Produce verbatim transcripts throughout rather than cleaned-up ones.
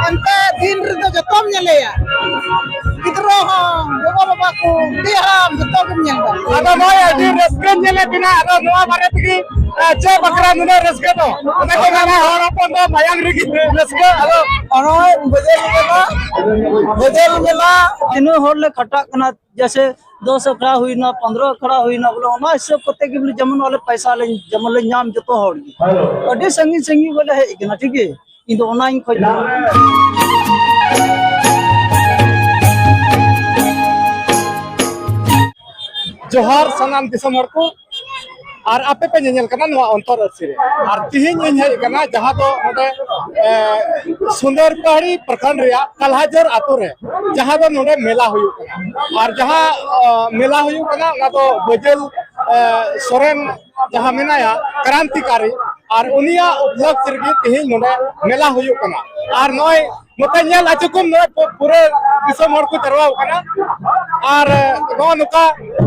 ᱮᱱᱛᱮ ᱫᱤᱱ ᱨᱮᱫᱚ ᱡᱚᱛᱚᱢ ᱧᱮᱞᱮᱭᱟ, ᱜᱤᱫᱽᱨᱟᱹ ᱦᱚᱸ, ᱜᱚᱜᱚ ᱵᱟᱵᱟ ᱠᱚ, ᱵᱩᱰᱷᱤ ᱦᱟᱲᱟᱢ, ᱡᱚᱛᱚ ᱜᱮᱢ ᱧᱮᱞ ᱫᱟ᱾ ᱟᱫᱚ ᱱᱚᱜᱼᱚᱭ ᱟᱹᱰᱤ ᱨᱟᱹᱥᱠᱟᱹᱧ ᱧᱮᱞᱮᱫ ᱵᱮᱱᱟ, ᱟᱫᱚ ᱱᱚᱣᱟ ᱵᱟᱨᱮ ᱛᱮᱜᱮ, ᱮ, ᱪᱮᱫ ᱵᱟᱠᱷᱨᱟ ᱱᱩᱱᱟᱹᱜ ᱨᱟᱹᱥᱠᱟᱹ ᱫᱚ? ᱚᱱᱮ ᱠᱚ ᱢᱮᱱᱟ, ᱦᱚᱲ ᱦᱚᱯᱚᱱ ᱫᱚ ᱢᱟᱭᱟᱝ ᱨᱮᱜᱮ ᱨᱟᱹᱥᱠᱟᱹ᱾ ᱟᱫᱚ ᱱᱚᱜᱼᱚᱭ ᱵᱟᱹᱡᱟᱹᱞ ᱢᱮᱞᱟ, ᱵᱟᱹᱡᱟᱹᱞ ᱢᱮᱞᱟ, ᱛᱤᱱᱟᱹᱜ ᱦᱚᱲ ᱞᱮ ᱠᱷᱟᱴᱟᱜ ᱠᱟᱱᱟ, ᱡᱮᱥᱮ ᱫᱚᱥ ᱟᱠᱷᱲᱟ ᱦᱩᱭᱱᱟ, ᱯᱚᱱᱫᱽᱨᱚ ᱟᱠᱷᱲᱟ ᱦᱩᱭᱱᱟ, ᱵᱚᱞᱮ ᱚᱱᱟ ᱦᱤᱥᱟᱹᱵ ᱠᱚᱛᱮ ᱜᱮ ᱵᱚᱞᱮ ᱡᱮᱢᱚᱱ ᱟᱞᱮ ᱯᱚᱭᱥᱟ ᱞᱮ ᱡᱮᱢᱚᱱ ᱞᱮ ᱧᱟᱢ ᱡᱚᱛᱚ ᱦᱚᱲ ᱜᱮ᱾ ᱟᱹᱰᱤ ᱥᱟᱺᱜᱤᱧ ᱥᱟᱺᱜᱤᱧ ᱵᱚᱞᱮ ᱦᱮᱡ ᱟᱠᱟᱱᱟ, ᱴᱷᱤᱠ ᱜᱮ᱾ ᱤᱧ ᱫᱚ ᱚᱱᱟᱧ ᱠᱷᱚᱡ ᱠᱟᱱᱟ᱾ ᱡᱚᱦᱟᱨ ᱥᱟᱱᱟᱢ ᱫᱤᱥᱚᱢ ᱦᱚᱲ ᱠᱚ, ᱟᱨ ᱟᱯᱮ ᱯᱮ ᱧᱮᱧᱮᱞ ᱠᱟᱱᱟ ᱱᱚᱣᱟ ᱚᱱᱛᱚᱨ ᱟᱹᱨᱥᱤ ᱨᱮ᱾ ᱟᱨ ᱛᱤᱦᱤᱧ ᱤᱧ ᱦᱮᱡ ᱟᱠᱟᱱᱟ ᱡᱟᱦᱟᱸ ᱫᱚ ᱱᱚᱰᱮ, ᱮ, ᱥᱩᱱᱫᱚᱨ ᱯᱟᱦᱟᱲᱤ ᱯᱨᱚᱠᱷᱚᱸᱰ ᱨᱮᱭᱟᱜ ᱠᱟᱞᱦᱟᱡᱚᱨ ᱟᱛᱳ ᱨᱮ, ᱡᱟᱦᱟᱸ ᱫᱚ ᱱᱚᱰᱮ ᱢᱮᱞᱟ ᱦᱩᱭᱩᱜ ᱠᱟᱱᱟ᱾ ᱟᱨ ᱡᱟᱦᱟᱸ, ᱮ, ᱢᱮᱞᱟ ᱦᱩᱭᱩᱜ ᱠᱟᱱᱟ, ᱚᱱᱟ ᱫᱚ ᱵᱟᱹᱡᱟᱹᱞ, ᱮ, ᱥᱚᱨᱮᱱ ᱡᱟᱦᱟᱸ ᱢᱮᱱᱟᱭᱟ ᱠᱨᱟᱱᱛᱤᱠᱟᱨᱤ, ᱟᱨ ᱩᱱᱤᱭᱟᱜ ᱩᱯᱞᱚᱠᱷ ᱨᱮᱜᱮ ᱛᱤᱦᱤᱧ ᱱᱚᱰᱮ ᱢᱮᱞᱟ ᱦᱩᱭᱩᱜ ᱠᱟᱱᱟ᱾ ᱟᱨ ᱱᱚᱜᱼᱚᱭ ᱱᱚᱛᱮ ᱧᱮᱞ ᱦᱚᱪᱚ ᱠᱚᱢ, ᱱᱚᱜᱼᱚᱭ ᱯᱩ-, ᱯᱩᱨᱟᱹ ᱫᱤᱥᱚᱢ ᱦᱚᱲ ᱠᱚ ᱡᱟᱨᱣᱟ ᱟᱠᱟᱱᱟ᱾ ᱟᱨ, ᱮ, ᱱᱚᱜᱼᱚ ᱱᱚᱝᱠᱟ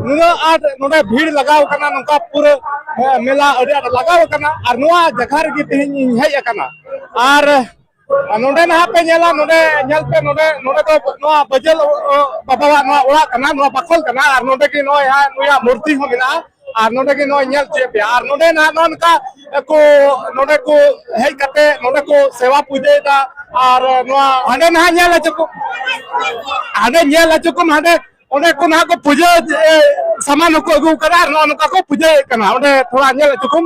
ᱱᱩᱱᱟᱹᱜ ᱟᱸᱴ ᱱᱚᱰᱮ ᱵᱷᱤᱲ ᱞᱟᱜᱟᱣ ᱟᱠᱟᱱᱟ, ᱱᱚᱝᱠᱟ ᱯᱩᱨᱟᱹ, ᱮ, ᱢᱮᱞᱟ ᱟᱹᱰᱤ ᱟᱸᱴ ᱞᱟᱜᱟᱣ ᱟᱠᱟᱱᱟ᱾ ᱟᱨ ᱱᱚᱣᱟ ᱡᱟᱭᱜᱟ ᱨᱮᱜᱮ ᱛᱤᱦᱤᱧ ᱤᱧ ᱦᱮᱡ ᱟᱠᱟᱱᱟ᱾ ᱟᱨ ᱟᱨ ᱱᱚᱰᱮ ᱱᱟᱦᱟᱜ ᱯᱮ ᱧᱮᱞᱟ, ᱱᱚᱰᱮ ᱧᱮᱞ ᱯᱮ, ᱱᱚᱰᱮ, ᱱᱚᱰᱮ ᱫᱚ ᱱᱚᱣᱟ ᱵᱟᱹᱡᱟᱹᱞ, ᱚ, ᱚ, ᱵᱟᱵᱟᱣᱟᱜ ᱱᱚᱣᱟ ᱚᱲᱟᱜ ᱠᱟᱱᱟ, ᱱᱚᱣᱟ ᱵᱟᱠᱷᱳᱞ ᱠᱟᱱᱟ᱾ ᱟᱨ ᱱᱚᱰᱮ ᱜᱮ ᱱᱚᱜᱼᱚᱭ ᱦᱟᱸᱜ ᱱᱩᱭᱟᱜ ᱢᱩᱨᱛᱤ ᱦᱚᱸ ᱢᱮᱱᱟᱜᱼᱟ᱾ ᱟᱨ ᱱᱚᱰᱮ ᱜᱮ ᱱᱚᱜᱼᱚᱭ ᱧᱮᱞ ᱦᱚᱪᱚᱭᱮᱫ ᱯᱮᱭᱟ᱾ ᱟᱨ ᱱᱚᱰᱮ ᱱᱟᱦᱟᱜ ᱱᱚᱜᱼᱚ ᱱᱚᱝᱠᱟ ᱠᱚ, ᱱᱚᱰᱮ ᱠᱚ ᱦᱮᱡ ᱠᱟᱛᱮ ᱱᱚᱰᱮ ᱠᱚ ᱥᱮᱵᱟ ᱯᱩᱡᱟᱹᱭᱮᱫᱟ᱾ ᱟᱨ ᱱᱚᱣᱟ ᱦᱟᱸᱰᱮ ᱱᱟᱦᱟᱜ ᱧᱮᱞ ᱦᱚᱪᱚ ᱠᱚ, ᱦᱟᱸᱰᱮ ᱧᱮᱞ ᱦᱚᱪᱚ ᱠᱚᱢ, ᱦᱟᱸᱰᱮ ᱚᱸᱰᱮ ᱠᱚ ᱱᱟᱦᱟᱜ ᱠᱚ ᱯᱩᱡᱟᱹ, ᱮ, ᱥᱟᱢᱟᱱ ᱦᱚᱸᱠᱚ ᱟᱹᱜᱩ ᱠᱟᱫᱟ ᱟᱨ ᱱᱚᱜᱼᱚ ᱱᱚᱝᱠᱟ ᱠᱚ ᱯᱩᱡᱟᱹᱭᱮᱫ ᱠᱟᱱᱟ᱾ ᱚᱸᱰᱮ ᱛᱷᱚᱲᱟ ᱧᱮᱞ ᱦᱚᱪᱚ ᱠᱚᱢ᱾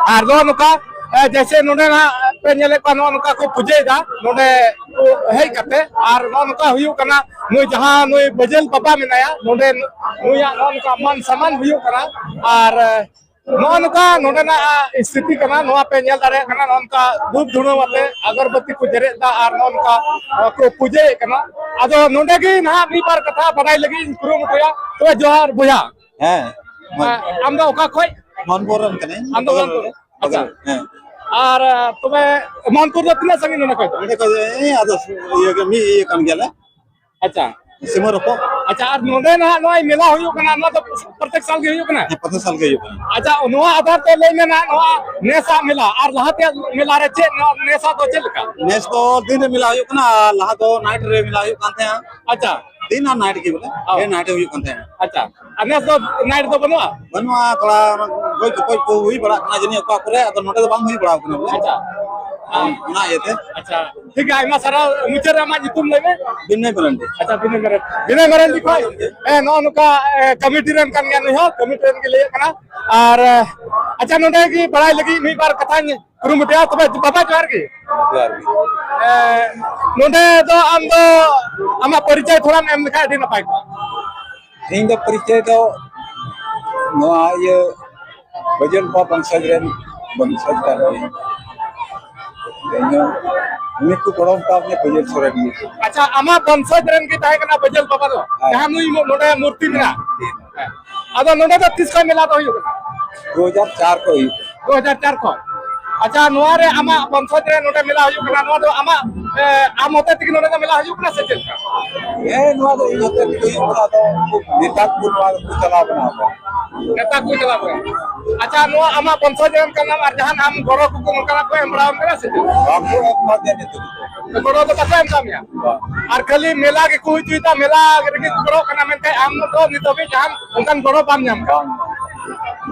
ᱟᱨ ᱱᱚᱜᱼᱚ ᱱᱚᱝᱠᱟ, ᱮ, ᱡᱮᱭᱥᱮ ᱱᱚᱰᱮ ᱱᱟᱦᱟᱜ ᱯᱮ ᱧᱮᱞᱮᱫ ᱠᱚᱣᱟ, ᱱᱚᱜᱼᱚ ᱱᱚᱝᱠᱟ ᱠᱚ ᱯᱩᱡᱟᱹᱭᱮᱫᱟ ᱱᱚᱰᱮ ᱠᱚ ᱦᱮᱡ ᱠᱟᱛᱮ᱾ ᱟᱨ ᱱᱚᱜᱼᱚ ᱱᱚᱝᱠᱟ ᱦᱩᱭᱩᱜ ᱠᱟᱱᱟ, ᱱᱩᱭ ᱡᱟᱦᱟᱸ ᱱᱩᱭ ᱵᱟᱹᱡᱟᱹᱞ ᱵᱟᱵᱟ ᱢᱮᱱᱟᱭᱟ ᱱᱚᱰᱮ, ᱱᱩᱭᱟᱜ ᱱᱚᱜᱼᱚ ᱱᱚᱝᱠᱟ ᱢᱟᱱ ᱥᱟᱢᱟᱱ ᱦᱩᱭᱩᱜ ᱠᱟᱱᱟ᱾ ᱟᱨ, ᱮ, ᱱᱚᱜᱼᱚ ᱱᱚᱝᱠᱟ ᱱᱚᱰᱮᱱᱟᱜ ᱥᱛᱷᱤᱛᱤ ᱠᱟᱱᱟ, ᱱᱚᱣᱟ ᱯᱮ ᱧᱮᱞ ᱫᱟᱲᱮᱭᱟᱜ ᱠᱟᱱᱟ᱾ ᱱᱚᱜᱼᱚ ᱱᱚᱝᱠᱟ ᱫᱷᱩᱯ ᱫᱷᱩᱬᱟᱹᱣ ᱟᱛᱮ ᱟᱜᱚᱨᱵᱟᱹᱛᱤ ᱠᱚ ᱡᱮᱨᱮᱫ ᱫᱟ ᱟᱨ ᱱᱚᱜᱼᱚ ᱱᱚᱝᱠᱟ, ᱮ, ᱠᱚ ᱯᱩᱡᱟᱹᱭᱮᱫ ᱠᱟᱱᱟ᱾ ᱟᱫᱚ ᱱᱚᱰᱮ ᱜᱮ ᱱᱟᱦᱟᱜ ᱢᱤᱫ ᱵᱟᱨ ᱠᱟᱛᱷᱟ ᱵᱟᱰᱟᱭ ᱞᱟᱹᱜᱤᱫ ᱤᱧ ᱠᱩᱨᱩᱢᱩᱴᱩᱭᱟ᱾ ᱛᱚᱵᱮ ᱡᱚᱦᱟᱨ ᱵᱚᱭᱦᱟ᱾ ᱦᱮᱸ᱾ ᱮ, ᱟᱢ ᱫᱚ ᱚᱠᱟ ᱠᱷᱚᱡ? ᱢᱚᱱᱯᱩᱨ ᱨᱮᱱ ᱠᱟᱹᱱᱟᱹᱧ᱾ ᱟᱢ ᱫᱚ ᱢᱚᱱᱯᱩᱨ? ᱟᱪᱪᱷᱟ᱾ ᱦᱮᱸ᱾ ᱟᱨ, ᱮ, ᱛᱚᱵᱮ ᱢᱚᱱᱯᱩᱨ ᱫᱚ ᱛᱤᱱᱟᱹᱜ ᱥᱟᱺᱜᱤᱧ ᱱᱚᱰᱮ ᱠᱷᱚᱡ ᱫᱚ? ᱱᱚᱰᱮ ᱠᱷᱚᱡ ᱫᱚ, ᱮ, ᱟᱫᱚ ᱤᱭᱟᱹ ᱜᱮ, ᱢᱤᱫ ᱤᱭᱟᱹ ᱠᱟᱱ ᱜᱮᱭᱟᱞᱮ᱾ ᱟᱪᱪᱷᱟ᱾ ᱥᱤᱢᱟᱹ ᱨᱚᱯᱚᱜ᱾ ᱟᱪᱪᱷᱟ, ᱟᱨ ᱱᱚᱰᱮ ᱱᱟᱦᱟᱜ ᱱᱚᱜᱼᱚᱭ ᱢᱮᱞᱟ ᱦᱩᱭᱩᱜ ᱠᱟᱱᱟ, ᱱᱚᱣᱟ ᱫᱚ ᱯᱨᱚᱛᱮᱠ ᱥᱟᱞ ᱜᱮ ᱦᱩᱭᱩᱜ ᱠᱟᱱᱟ? ᱦᱮᱸ, ᱯᱨᱚᱛᱮᱠ ᱥᱟᱞ ᱜᱮ ᱦᱩᱭᱩᱜ ᱠᱟᱱᱟ᱾ ᱟᱪᱪᱷᱟ, ᱱᱚᱣᱟ ᱟᱫᱷᱟᱨ ᱛᱮ ᱞᱟᱹᱭ ᱢᱮ ᱱᱟᱦᱟᱜ, ᱱᱚᱣᱟ ᱱᱮᱥᱟᱜ ᱢᱮᱞᱟ ᱟᱨ ᱞᱟᱦᱟᱛᱮ ᱢᱮᱞᱟ ᱨᱮ ᱪᱮᱫ, ᱱᱚᱣᱟ ᱱᱮᱥᱟᱜ ᱫᱚ ᱪᱮᱫ ᱞᱮᱠᱟ? ᱱᱮᱥ ᱫᱚ ᱫᱤᱱ ᱨᱮ ᱢᱮᱞᱟ ᱦᱩᱭᱩᱜ ᱠᱟᱱᱟ, ᱟᱨ ᱞᱟᱦᱟ ᱫᱚ ᱱᱟᱭᱤᱴ ᱨᱮ ᱢᱮᱞᱟ ᱦᱩᱭᱩᱜ ᱠᱟᱱ ᱛᱟᱦᱮᱸᱜᱼᱟ᱾ ᱟᱪᱪᱷᱟ᱾ ᱫᱤᱱ ᱟᱨ ᱱᱟᱭᱤᱴ ᱜᱮ ᱵᱚᱞᱮ᱾ ᱚ᱾ ᱦᱮᱸ, ᱱᱟᱭᱤᱴ ᱦᱩᱭᱩᱜ ᱠᱟᱱ ᱛᱟᱦᱮᱸᱜᱼᱟ᱾ ᱟᱪᱪᱷᱟ, ᱟᱨ ᱱᱮᱥ ᱫᱚ ᱱᱟᱭᱤᱴ ᱫᱚ ᱵᱟᱹᱱᱩᱜᱼᱟ? ᱵᱟᱹᱱᱩᱜᱼᱟ, ᱛᱷᱚᱲᱟ ᱜᱚᱡ ᱜᱚᱯᱚᱡ ᱠᱚ ᱦᱩᱭ ᱵᱟᱲᱟᱜ ᱠᱟᱱᱟ ᱡᱟᱹᱱᱤᱡ ᱚᱠᱟ ᱠᱚᱨᱮ, ᱟᱫᱚ ᱱᱚᱰᱮ ᱫᱚ ᱵᱟᱝ ᱦᱩᱭ ᱵᱟᱲᱟ ᱟᱠᱟᱱᱟ ᱵᱚᱞᱮ᱾ ᱟᱪᱪᱷᱟ᱾ ᱚᱱᱟ ᱤᱭᱟᱹᱛᱮ᱾ ᱟᱪᱪᱷᱟ, ᱴᱷᱤᱠ ᱜᱮᱭᱟ, ᱟᱭᱢᱟ ᱥᱟᱨᱦᱟᱣ᱾ ᱢᱩᱪᱟᱹᱫ ᱨᱮ ᱟᱢᱟᱜ ᱧᱩᱛᱩᱢ ᱞᱟᱹᱭ ᱢᱮ᱾ ᱵᱤᱱᱚᱭ ᱢᱟᱨᱟᱱᱰᱤ᱾ ᱟᱪᱪᱷᱟ, ᱵᱤᱱᱚᱭ ᱢᱟᱨᱟᱱᱰᱤ, ᱵᱤᱱᱚᱭ ᱢᱟᱨᱟᱱᱰᱤ ᱠᱷᱚᱱ, ᱦᱮᱸ, ᱱᱚᱜᱼᱚ ᱱᱚᱝᱠᱟ, ᱮ, ᱠᱚᱢᱤᱴᱤ ᱨᱮᱱ ᱠᱟᱱ ᱜᱮᱭᱟ ᱱᱩᱭ ᱦᱚᱸ, ᱠᱚᱢᱤᱴᱤ ᱨᱮᱱ ᱜᱮ ᱞᱟᱹᱭᱮᱫ ᱠᱟᱱᱟ᱾ ᱟᱨ, ᱮ, ᱟᱪᱪᱷᱟ, ᱱᱚᱰᱮ ᱜᱮ ᱵᱟᱲᱟᱭ ᱞᱟᱹᱜᱤᱫ ᱢᱤᱫ ᱵᱟᱨ ᱠᱟᱛᱷᱟᱧ ᱠᱩᱨᱩᱢᱩᱴᱩᱭᱟ᱾ ᱛᱚᱵᱮ ᱵᱟᱵᱟ, ᱡᱚᱦᱟᱨ ᱜᱮ᱾ ᱡᱚᱦᱟᱨ ᱜᱮ᱾ ᱮ, ᱱᱚᱰᱮ ᱫᱚ ᱟᱢ ᱫᱚ ᱟᱢᱟᱜ ᱯᱚᱨᱤᱪᱚᱭ ᱛᱷᱚᱲᱟᱢ ᱮᱢ ᱞᱮᱠᱷᱟᱱ ᱟᱹᱰᱤ ᱱᱟᱯᱟᱭ ᱠᱚᱜᱼᱟ᱾ ᱤᱧ ᱫᱚ ᱯᱚᱨᱤᱪᱚᱭ ᱫᱚ ᱱᱚᱣᱟ ᱤᱭᱟᱹ ᱵᱟᱹᱡᱟᱹᱞ ᱵᱟ ᱵᱚᱝᱥᱚᱡᱽ ᱨᱮᱱ ᱵᱚᱝᱥᱚᱡᱽ ᱠᱟᱱ ᱜᱤᱭᱟᱹᱧ᱾ ᱤᱧ ᱦᱚᱸ ᱩᱱᱤ ᱠᱚ ᱜᱚᱲᱚ ᱠᱟᱣᱫᱤᱧᱟ ᱵᱟᱹᱡᱟᱹᱞ ᱥᱚᱨᱮᱱ ᱜᱮ᱾ ᱟᱪᱪᱷᱟ, ᱟᱢᱟᱜ ᱵᱚᱝᱥᱚᱡᱽ ᱨᱮᱱ ᱜᱮ ᱛᱟᱦᱮᱸ ᱠᱟᱱᱟ ᱵᱟᱹᱡᱟᱹᱞ ᱵᱟᱵᱟ ᱫᱚ? ᱦᱮᱸ᱾ ᱡᱟᱦᱟᱸ ᱱᱩᱭ ᱱᱚᱰᱮ ᱢᱩᱨᱛᱤ ᱢᱮᱱᱟᱜᱼᱟ? ᱦᱮᱸ᱾ ᱟᱫᱚ ᱱᱚᱰᱮ ᱫᱚ ᱛᱤᱥ ᱠᱷᱚᱱ ᱢᱮᱞᱟ ᱫᱚ ᱦᱩᱭᱩᱜ ᱠᱟᱱᱟ? ᱫᱩ ᱦᱟᱡᱟᱨ ᱪᱟᱨ ᱠᱷᱚᱱ ᱦᱩᱭᱩᱜ ᱠᱟᱱᱟ᱾ ᱫᱩ ᱦᱟᱡᱟᱨ ᱪᱟᱨ ᱠᱷᱚᱱ᱾ ᱟᱪᱪᱷᱟ, ᱱᱚᱣᱟ ᱨᱮ ᱟᱢᱟᱜ ᱵᱚᱝᱥᱚᱡᱽ ᱨᱮ ᱱᱚᱰᱮ ᱢᱮᱞᱟ ᱦᱩᱭᱩᱜ ᱠᱟᱱᱟ, ᱱᱚᱣᱟ ᱫᱚ ᱟᱢᱟᱜ, ᱮ, ᱟᱢ ᱦᱚᱛᱮ ᱛᱮᱜᱮ ᱱᱚᱰᱮ ᱫᱚ ᱢᱮᱞᱟ ᱦᱩᱭᱩᱜ ᱠᱟᱱᱟ ᱥᱮ ᱪᱮᱫ ᱞᱮᱠᱟ? ᱦᱮᱸ, ᱱᱚᱣᱟ ᱫᱚ ᱤᱧ ᱦᱚᱛᱮ ᱛᱮᱜᱮ ᱦᱩᱭᱩᱜ ᱠᱟᱱᱟ᱾ ᱟᱫᱚ ᱩᱱᱠᱩ ᱱᱮᱛᱟ ᱠᱚ ᱱᱚᱣᱟ ᱠᱚ ᱪᱟᱞᱟᱣ ᱠᱟᱱᱟ᱾ ᱱᱮᱛᱟ ᱠᱚ ᱪᱟᱞᱟᱣ ᱠᱟᱱᱟ᱾ ᱟᱪᱪᱷᱟ, ᱱᱚᱣᱟ ᱟᱢᱟᱜ ᱵᱚᱝᱥᱚᱡᱽ ᱨᱮᱱ ᱠᱟᱱᱟᱢ ᱟᱨ ᱡᱟᱦᱟᱱ ᱟᱢ ᱜᱚᱲᱚ ᱠᱚᱠᱚ ᱱᱚᱝᱠᱟᱱᱟᱜ ᱠᱚ ᱮᱢ ᱵᱟᱲᱟ ᱟᱢ ᱠᱟᱱᱟ ᱥᱮ ᱪᱮᱫ? ᱵᱟᱠᱚ ᱮᱢ ᱠᱟᱣᱫᱤᱧᱟ ᱱᱤᱛᱚᱜ ᱫᱚ᱾ ᱜᱚᱲᱚ ᱫᱚ ᱵᱟᱠᱚ ᱮᱢ ᱠᱟᱜ ᱢᱮᱭᱟ? ᱵᱟᱝ᱾ ᱟᱨ ᱠᱷᱟᱹᱞᱤ ᱢᱮᱞᱟ ᱜᱮᱠᱚ ᱦᱩᱭ ᱦᱚᱪᱚᱭᱮᱫᱟ, ᱢᱮᱞᱟ ᱨᱮᱜᱮ ᱠᱚ ᱜᱚᱲᱚᱜ ᱠᱟᱱᱟ, ᱢᱮᱱᱠᱷᱟᱱ ᱟᱢ ᱫᱚ ᱱᱤᱛ ᱦᱟᱹᱵᱤᱡ ᱡᱟᱦᱟᱱ ᱚᱱᱠᱟᱱ ᱜᱚᱲᱚ ᱵᱟᱢ ᱧᱟᱢ ᱠᱟᱜᱼᱟ? ᱵᱟᱝ᱾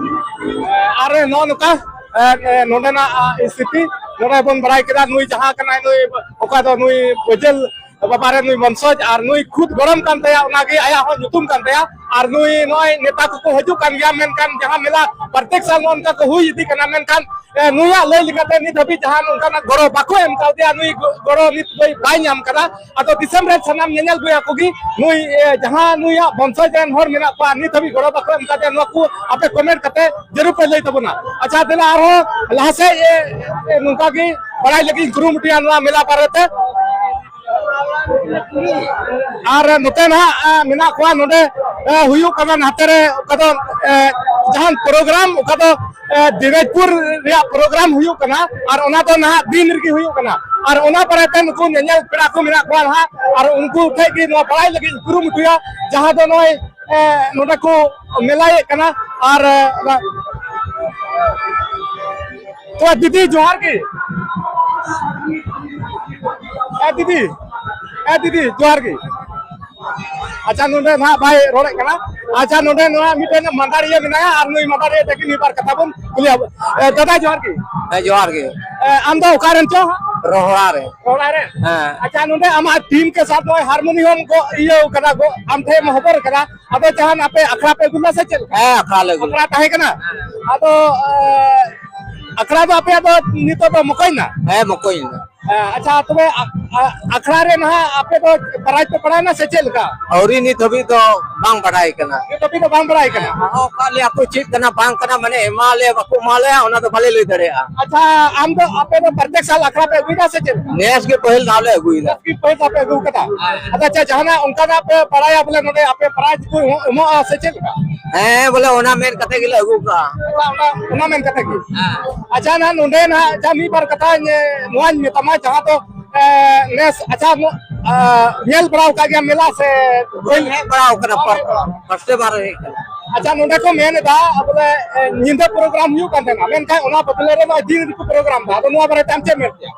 ᱟᱨ ᱱᱚᱜᱼᱚ ᱱᱚᱝᱠᱟ, ᱮ, ᱮ, ᱱᱚᱰᱮᱱᱟᱜ, ᱟ, ᱥᱛᱷᱤᱛᱤ ᱱᱚᱰᱮ ᱵᱚᱱ ᱵᱟᱲᱟᱭ ᱠᱮᱫᱟ, ᱱᱩᱭ ᱡᱟᱦᱟᱸ ᱠᱟᱱᱟᱭ, ᱱᱩᱭ ᱚᱠᱟ ᱫᱚ ᱱᱩᱭ ᱵᱟᱹᱡᱟᱹᱞ ᱵᱟᱵᱟ ᱨᱮ ᱱᱩᱭ ᱵᱚᱝᱥᱚᱡᱽ, ᱟᱨ ᱱᱩᱭ ᱠᱷᱩᱫ ᱜᱚᱲᱚᱢ ᱠᱟᱱ ᱛᱟᱭᱟ, ᱚᱱᱟᱜᱮ ᱟᱭᱟᱜ ᱦᱚᱸ ᱧᱩᱛᱩᱢ ᱠᱟᱱ ᱛᱟᱭᱟ᱾ ᱟᱨ ᱱᱩᱭ ᱱᱚᱜᱼᱚᱭ ᱱᱮᱛᱟ ᱠᱚᱠᱚ ᱦᱤᱡᱩᱜ ᱠᱟᱱ ᱜᱮᱭᱟ, ᱢᱮᱱᱠᱷᱟᱱ ᱡᱟᱦᱟᱸ ᱢᱮᱞᱟ ᱯᱨᱚᱛᱮᱠ ᱥᱟᱞ ᱱᱚᱜᱼᱚ ᱱᱚᱝᱠᱟ ᱠᱚ ᱦᱩᱭ ᱤᱫᱤᱜ ᱠᱟᱱᱟ, ᱢᱮᱱᱠᱷᱟᱱ, ᱮ, ᱱᱩᱭᱟᱜ ᱞᱟᱹᱭ ᱞᱮᱠᱟᱛᱮ ᱱᱤᱛ ᱦᱟᱹᱵᱤᱡ ᱡᱟᱦᱟᱸ ᱱᱚᱝᱠᱟᱱᱟᱜ ᱜᱚᱲᱚ ᱵᱟᱠᱚ ᱮᱢ ᱠᱟᱣᱫᱮᱭᱟ, ᱱᱩᱭ ᱜᱚ-, ᱜᱚᱲᱚ ᱱᱤᱛ ᱦᱟᱹᱵᱤᱡ ᱵᱟᱭ ᱧᱟᱢ ᱠᱟᱫᱟ᱾ ᱟᱫᱚ ᱫᱤᱥᱚᱢ ᱨᱮᱱ ᱥᱟᱱᱟᱢ ᱧᱮᱧᱮᱞ ᱵᱚᱭᱦᱟ ᱠᱚᱜᱮ ᱱᱩᱭ, ᱮ, ᱡᱟᱦᱟᱸ ᱱᱩᱭᱟᱜ ᱵᱚᱝᱥᱚᱡᱽ ᱨᱮᱱ ᱦᱚᱲ ᱢᱮᱱᱟᱜ ᱠᱚᱣᱟ, ᱱᱤᱛ ᱦᱟᱹᱵᱤᱡ ᱜᱚᱲᱚ ᱵᱟᱠᱚ ᱮᱢ ᱠᱟᱫᱮᱭᱟ, ᱱᱚᱣᱟ ᱠᱚ ᱟᱯᱮ ᱠᱚᱢᱮᱱᱴ ᱠᱟᱛᱮ ᱡᱟᱹᱨᱩᱲ ᱯᱮ ᱞᱟᱹᱭ ᱛᱟᱵᱚᱱᱟ᱾ ᱟᱪᱪᱷᱟ, ᱫᱮᱞᱟ ᱟᱨᱦᱚᱸ ᱞᱟᱦᱟ ᱥᱮᱫ, ᱮ, ᱮ, ᱱᱚᱝᱠᱟ ᱜᱮ ᱵᱟᱲᱟᱭ ᱞᱟᱹᱜᱤᱫ ᱤᱧ ᱠᱩᱨᱩᱢᱩᱴᱩᱭᱟ ᱱᱚᱣᱟ ᱢᱮᱞᱟ ᱵᱟᱨᱮᱛᱮ᱾ ᱟᱨ ᱱᱚᱛᱮ ᱱᱟᱦᱟᱜ, ᱮ, ᱢᱮᱱᱟᱜ ᱠᱚᱣᱟ ᱱᱚᱰᱮ, ᱮ, ᱦᱩᱭᱩᱜ ᱠᱟᱱᱟ ᱱᱟᱛᱮ ᱨᱮ ᱚᱠᱟ ᱫᱚ, ᱮ, ᱡᱟᱦᱟᱱ ᱯᱨᱳᱜᱨᱟᱢ ᱚᱠᱟ ᱫᱚ, ᱮ, ᱫᱤᱱᱟᱡᱽᱯᱩᱨ ᱨᱮᱭᱟᱜ ᱯᱨᱳᱜᱨᱟᱢ ᱦᱩᱭᱩᱜ ᱠᱟᱱᱟ, ᱟᱨ ᱚᱱᱟ ᱫᱚ ᱱᱟᱦᱟᱜ ᱫᱤᱱ ᱨᱮᱜᱮ ᱦᱩᱭᱩᱜ ᱠᱟᱱᱟ᱾ ᱟᱨ ᱚᱱᱟ ᱵᱟᱨᱮᱛᱮ ᱱᱩᱠᱩ ᱧᱮᱧᱮᱞ ᱯᱮᱲᱟ ᱠᱚ ᱢᱮᱱᱟᱜ ᱠᱚᱣᱟ ᱱᱟᱦᱟᱜ, ᱟᱨ ᱩᱱᱠᱩ ᱴᱷᱮᱱ ᱜᱮ ᱱᱚᱣᱟ ᱵᱟᱲᱟᱭ ᱞᱟᱹᱜᱤᱫ ᱤᱧ ᱠᱩᱨᱩᱢᱩᱴᱩᱭᱟ, ᱡᱟᱦᱟᱸ ᱫᱚ ᱱᱚᱜᱼᱚᱭ, ᱮ, ᱱᱚᱰᱮ ᱠᱚ ᱢᱮᱞᱟᱭᱮᱫ ᱠᱟᱱᱟ᱾ ᱟᱨ, ᱮ, ᱚᱱᱟ, ᱛᱚ ᱫᱤᱫᱤ ᱡᱚᱦᱟᱨ ᱜᱮ᱾ ᱮ ᱫᱤᱫᱤ, ᱮ ᱫᱤᱫᱤ ᱡᱚᱦᱟᱨ ᱜᱮ᱾ ᱟᱪᱪᱷᱟ, ᱱᱚᱰᱮ ᱱᱟᱦᱟᱜ ᱵᱟᱭ ᱨᱚᱲᱮᱫ ᱠᱟᱱᱟ᱾ ᱟᱪᱪᱷᱟ, ᱱᱚᱰᱮ ᱱᱚᱣᱟ ᱢᱤᱫᱴᱮᱱ ᱢᱟᱱᱫᱟᱲᱤᱭᱟᱹ ᱢᱮᱱᱟᱭᱟ, ᱟᱨ ᱱᱩᱭ ᱢᱟᱱᱫᱟᱲᱤᱭᱟᱹ ᱴᱷᱮᱱ ᱜᱮ ᱢᱤᱫ ᱵᱟᱨ ᱠᱟᱛᱷᱟ ᱵᱚᱱ ᱠᱩᱞᱤᱭᱟ᱾ ᱮ, ᱫᱟᱫᱟ ᱡᱚᱦᱟᱨ ᱜᱮ᱾ ᱦᱮᱸ, ᱡᱚᱦᱟᱨ ᱜᱮ᱾ ᱮ, ᱟᱢ ᱫᱚ ᱚᱠᱟ ᱨᱮᱱ ᱪᱚ? ᱨᱚᱦᱲᱟ ᱨᱮ᱾ ᱨᱚᱦᱲᱟ ᱨᱮ? ᱦᱮᱸ᱾ ᱟᱪᱪᱷᱟ, ᱱᱚᱰᱮ ᱟᱢᱟᱜ ᱴᱤᱢ ᱠᱮ ᱥᱟᱛ ᱱᱚᱜᱼᱚᱭ ᱦᱟᱨᱢᱳᱱᱤᱭᱟᱢ ᱠᱚ ᱤᱭᱟᱹ ᱠᱟᱫᱟ ᱠᱚ, ᱟᱢ ᱴᱷᱮᱱ ᱮᱢ ᱦᱚᱵᱚᱨ ᱠᱟᱫᱟ, ᱟᱫᱚ ᱡᱟᱦᱟᱱ ᱟᱯᱮ ᱟᱠᱷᱲᱟ ᱯᱮ ᱟᱹᱜᱩ ᱞᱮᱫᱟ ᱥᱮ ᱪᱮᱫ ᱞᱮᱠᱟ? ᱦᱮᱸ, ᱟᱠᱷᱲᱟ ᱞᱮ ᱟᱹᱜᱩ ᱟᱠᱷᱲᱟ ᱞᱮᱫᱟ᱾ ᱛᱟᱦᱮᱸ ᱠᱟᱱᱟ? ᱟᱫᱚ, ᱮ, ᱟᱠᱷᱲᱟ ᱫᱚ ᱟᱯᱮᱭᱟᱜ ᱫᱚ ᱱᱤᱛᱚᱜ ᱫᱚ ᱢᱚᱠᱚᱭᱮᱱᱟ? ᱦᱮᱸ, ᱢᱚᱠᱚᱭᱮᱱᱟ᱾ ᱦᱮᱸ, ᱟᱪᱪᱷᱟ, ᱛᱚᱵᱮ ᱟ-, ᱟ-, ᱟᱠᱷᱲᱟ ᱨᱮ ᱱᱟᱦᱟᱜ ᱟᱯᱮ ᱫᱚ ᱯᱨᱟᱭᱤᱡᱽ ᱯᱮ ᱯᱟᱲᱟᱣᱮᱱᱟ ᱥᱮ ᱪᱮᱫ ᱞᱮᱠᱟ? ᱟᱹᱣᱨᱤ, ᱱᱤᱛ ᱦᱟᱹᱵᱤᱡ ᱫᱚ ᱵᱟᱝ ᱵᱟᱰᱟᱭ ᱠᱟᱱᱟ᱾ ᱱᱤᱛ ᱦᱟᱹᱵᱤᱡ ᱫᱚ ᱵᱟᱝ ᱵᱟᱲᱟᱭ ᱠᱟᱱᱟ? ᱦᱮᱸ, ᱦᱚᱦᱚ ᱟᱠᱟᱫ ᱞᱮᱭᱟ ᱠᱚ, ᱪᱮᱫ ᱠᱟᱱᱟ ᱵᱟᱝ ᱠᱟᱱᱟ, ᱢᱟᱱᱮ ᱮᱢᱟ ᱞᱮᱭᱟ ᱵᱟᱠᱚ ᱮᱢᱟ ᱞᱮᱭᱟ, ᱚᱱᱟ ᱫᱚ ᱵᱟᱞᱮ ᱞᱟᱹᱭ ᱫᱟᱲᱮᱭᱟᱜᱼᱟ᱾ ᱟᱪᱪᱷᱟ, ᱟᱢ ᱫᱚ, ᱟᱯᱮ ᱫᱚ ᱯᱨᱚᱛᱮᱠ ᱥᱟᱞ ᱟᱠᱷᱲᱟ ᱯᱮ ᱟᱹᱜᱩᱭᱮᱫᱟ ᱥᱮ ᱪᱮᱫ ᱞᱮᱠᱟ? ᱱᱮᱥ ᱜᱮ ᱯᱟᱹᱦᱤᱞ ᱫᱷᱟᱣ ᱞᱮ ᱟᱹᱜᱩᱭᱮᱫᱟ᱾ ᱱᱮᱥ ᱜᱮ ᱯᱟᱹᱦᱤᱞ ᱫᱷᱟᱣ ᱯᱮ ᱟᱹᱜᱩ ᱠᱟᱫᱟ? ᱦᱮᱸ᱾ ᱟᱫᱚ ᱟᱪᱪᱷᱟ, ᱡᱟᱦᱟᱱᱟᱜ ᱚᱱᱠᱟᱱᱟᱜ ᱯᱮ ᱵᱟᱲᱟᱭᱟ ᱵᱚᱞᱮ ᱱᱚᱰᱮ ᱟᱯᱮ ᱯᱨᱟᱭᱤᱡᱽ ᱠᱚ ᱮᱢᱚᱜᱼᱟ ᱥᱮ ᱪᱮᱫ ᱞᱮᱠᱟ? ᱦᱮᱸ, ᱵᱚᱞᱮ ᱚᱱᱟ ᱢᱮᱱ ᱠᱟᱛᱮ ᱜᱮᱞᱮ ᱟᱹᱜᱩ ᱠᱟᱜᱼᱟ᱾ ᱚᱱᱟ, ᱚᱱᱟ, ᱚᱱᱟ ᱢᱮᱱ ᱠᱟᱛᱮ ᱜᱮ᱾ ᱦᱮᱸ᱾ ᱟᱪᱪᱷᱟ, ᱱᱟᱦᱟᱜ ᱱᱚᱰᱮ ᱱᱟᱦᱟᱜ ᱟᱪᱪᱷᱟ, ᱢᱤᱫ ᱵᱟᱨ ᱠᱟᱛᱷᱟᱧ, ᱮ, ᱱᱚᱣᱟᱧ ᱢᱮᱛᱟᱢᱟ, ᱡᱟᱦᱟᱸ ᱫᱚ, ᱮ, ᱱᱮᱥ, ᱟᱪᱪᱷᱟ, ᱱᱚ-, ᱮ, ᱧᱮᱞ ᱵᱟᱲᱟ ᱟᱠᱟᱫ ᱜᱮᱭᱟ ᱢᱮᱞᱟ ᱥᱮ? ᱵᱟᱹᱧ ᱦᱮᱡ ᱵᱟᱲᱟ ᱟᱠᱟᱱᱟ, ᱵᱟᱢ ᱦᱮᱡ ᱵᱟᱲᱟ ᱟᱠᱟᱱᱟ᱾ ᱯᱷᱟᱥᱴ ᱵᱟᱨ ᱦᱮᱡ ᱠᱟᱱᱟ᱾ ᱟᱪᱪᱷᱟ, ᱱᱚᱰᱮ ᱠᱚ ᱢᱮᱱ ᱮᱫᱟ ᱵᱚᱞᱮ, ᱮ, ᱧᱤᱫᱟᱹ ᱯᱨᱳᱜᱨᱟᱢ ᱦᱩᱭᱩᱜ ᱠᱟᱱ ᱛᱟᱦᱮᱱᱟ, ᱢᱮᱱᱠᱷᱟᱱ ᱚᱱᱟ ᱵᱚᱫᱞᱮ ᱨᱮ ᱱᱚᱜᱼᱚᱭ ᱫᱤᱱ ᱨᱮᱠᱚ ᱯᱨᱳᱜᱨᱟᱢ ᱮᱫᱟ᱾ ᱟᱫᱚ ᱱᱚᱣᱟ ᱵᱟᱨᱮᱛᱮ ᱟᱢ ᱪᱮᱫ ᱮᱢ ᱢᱮᱱ ᱠᱮᱭᱟ?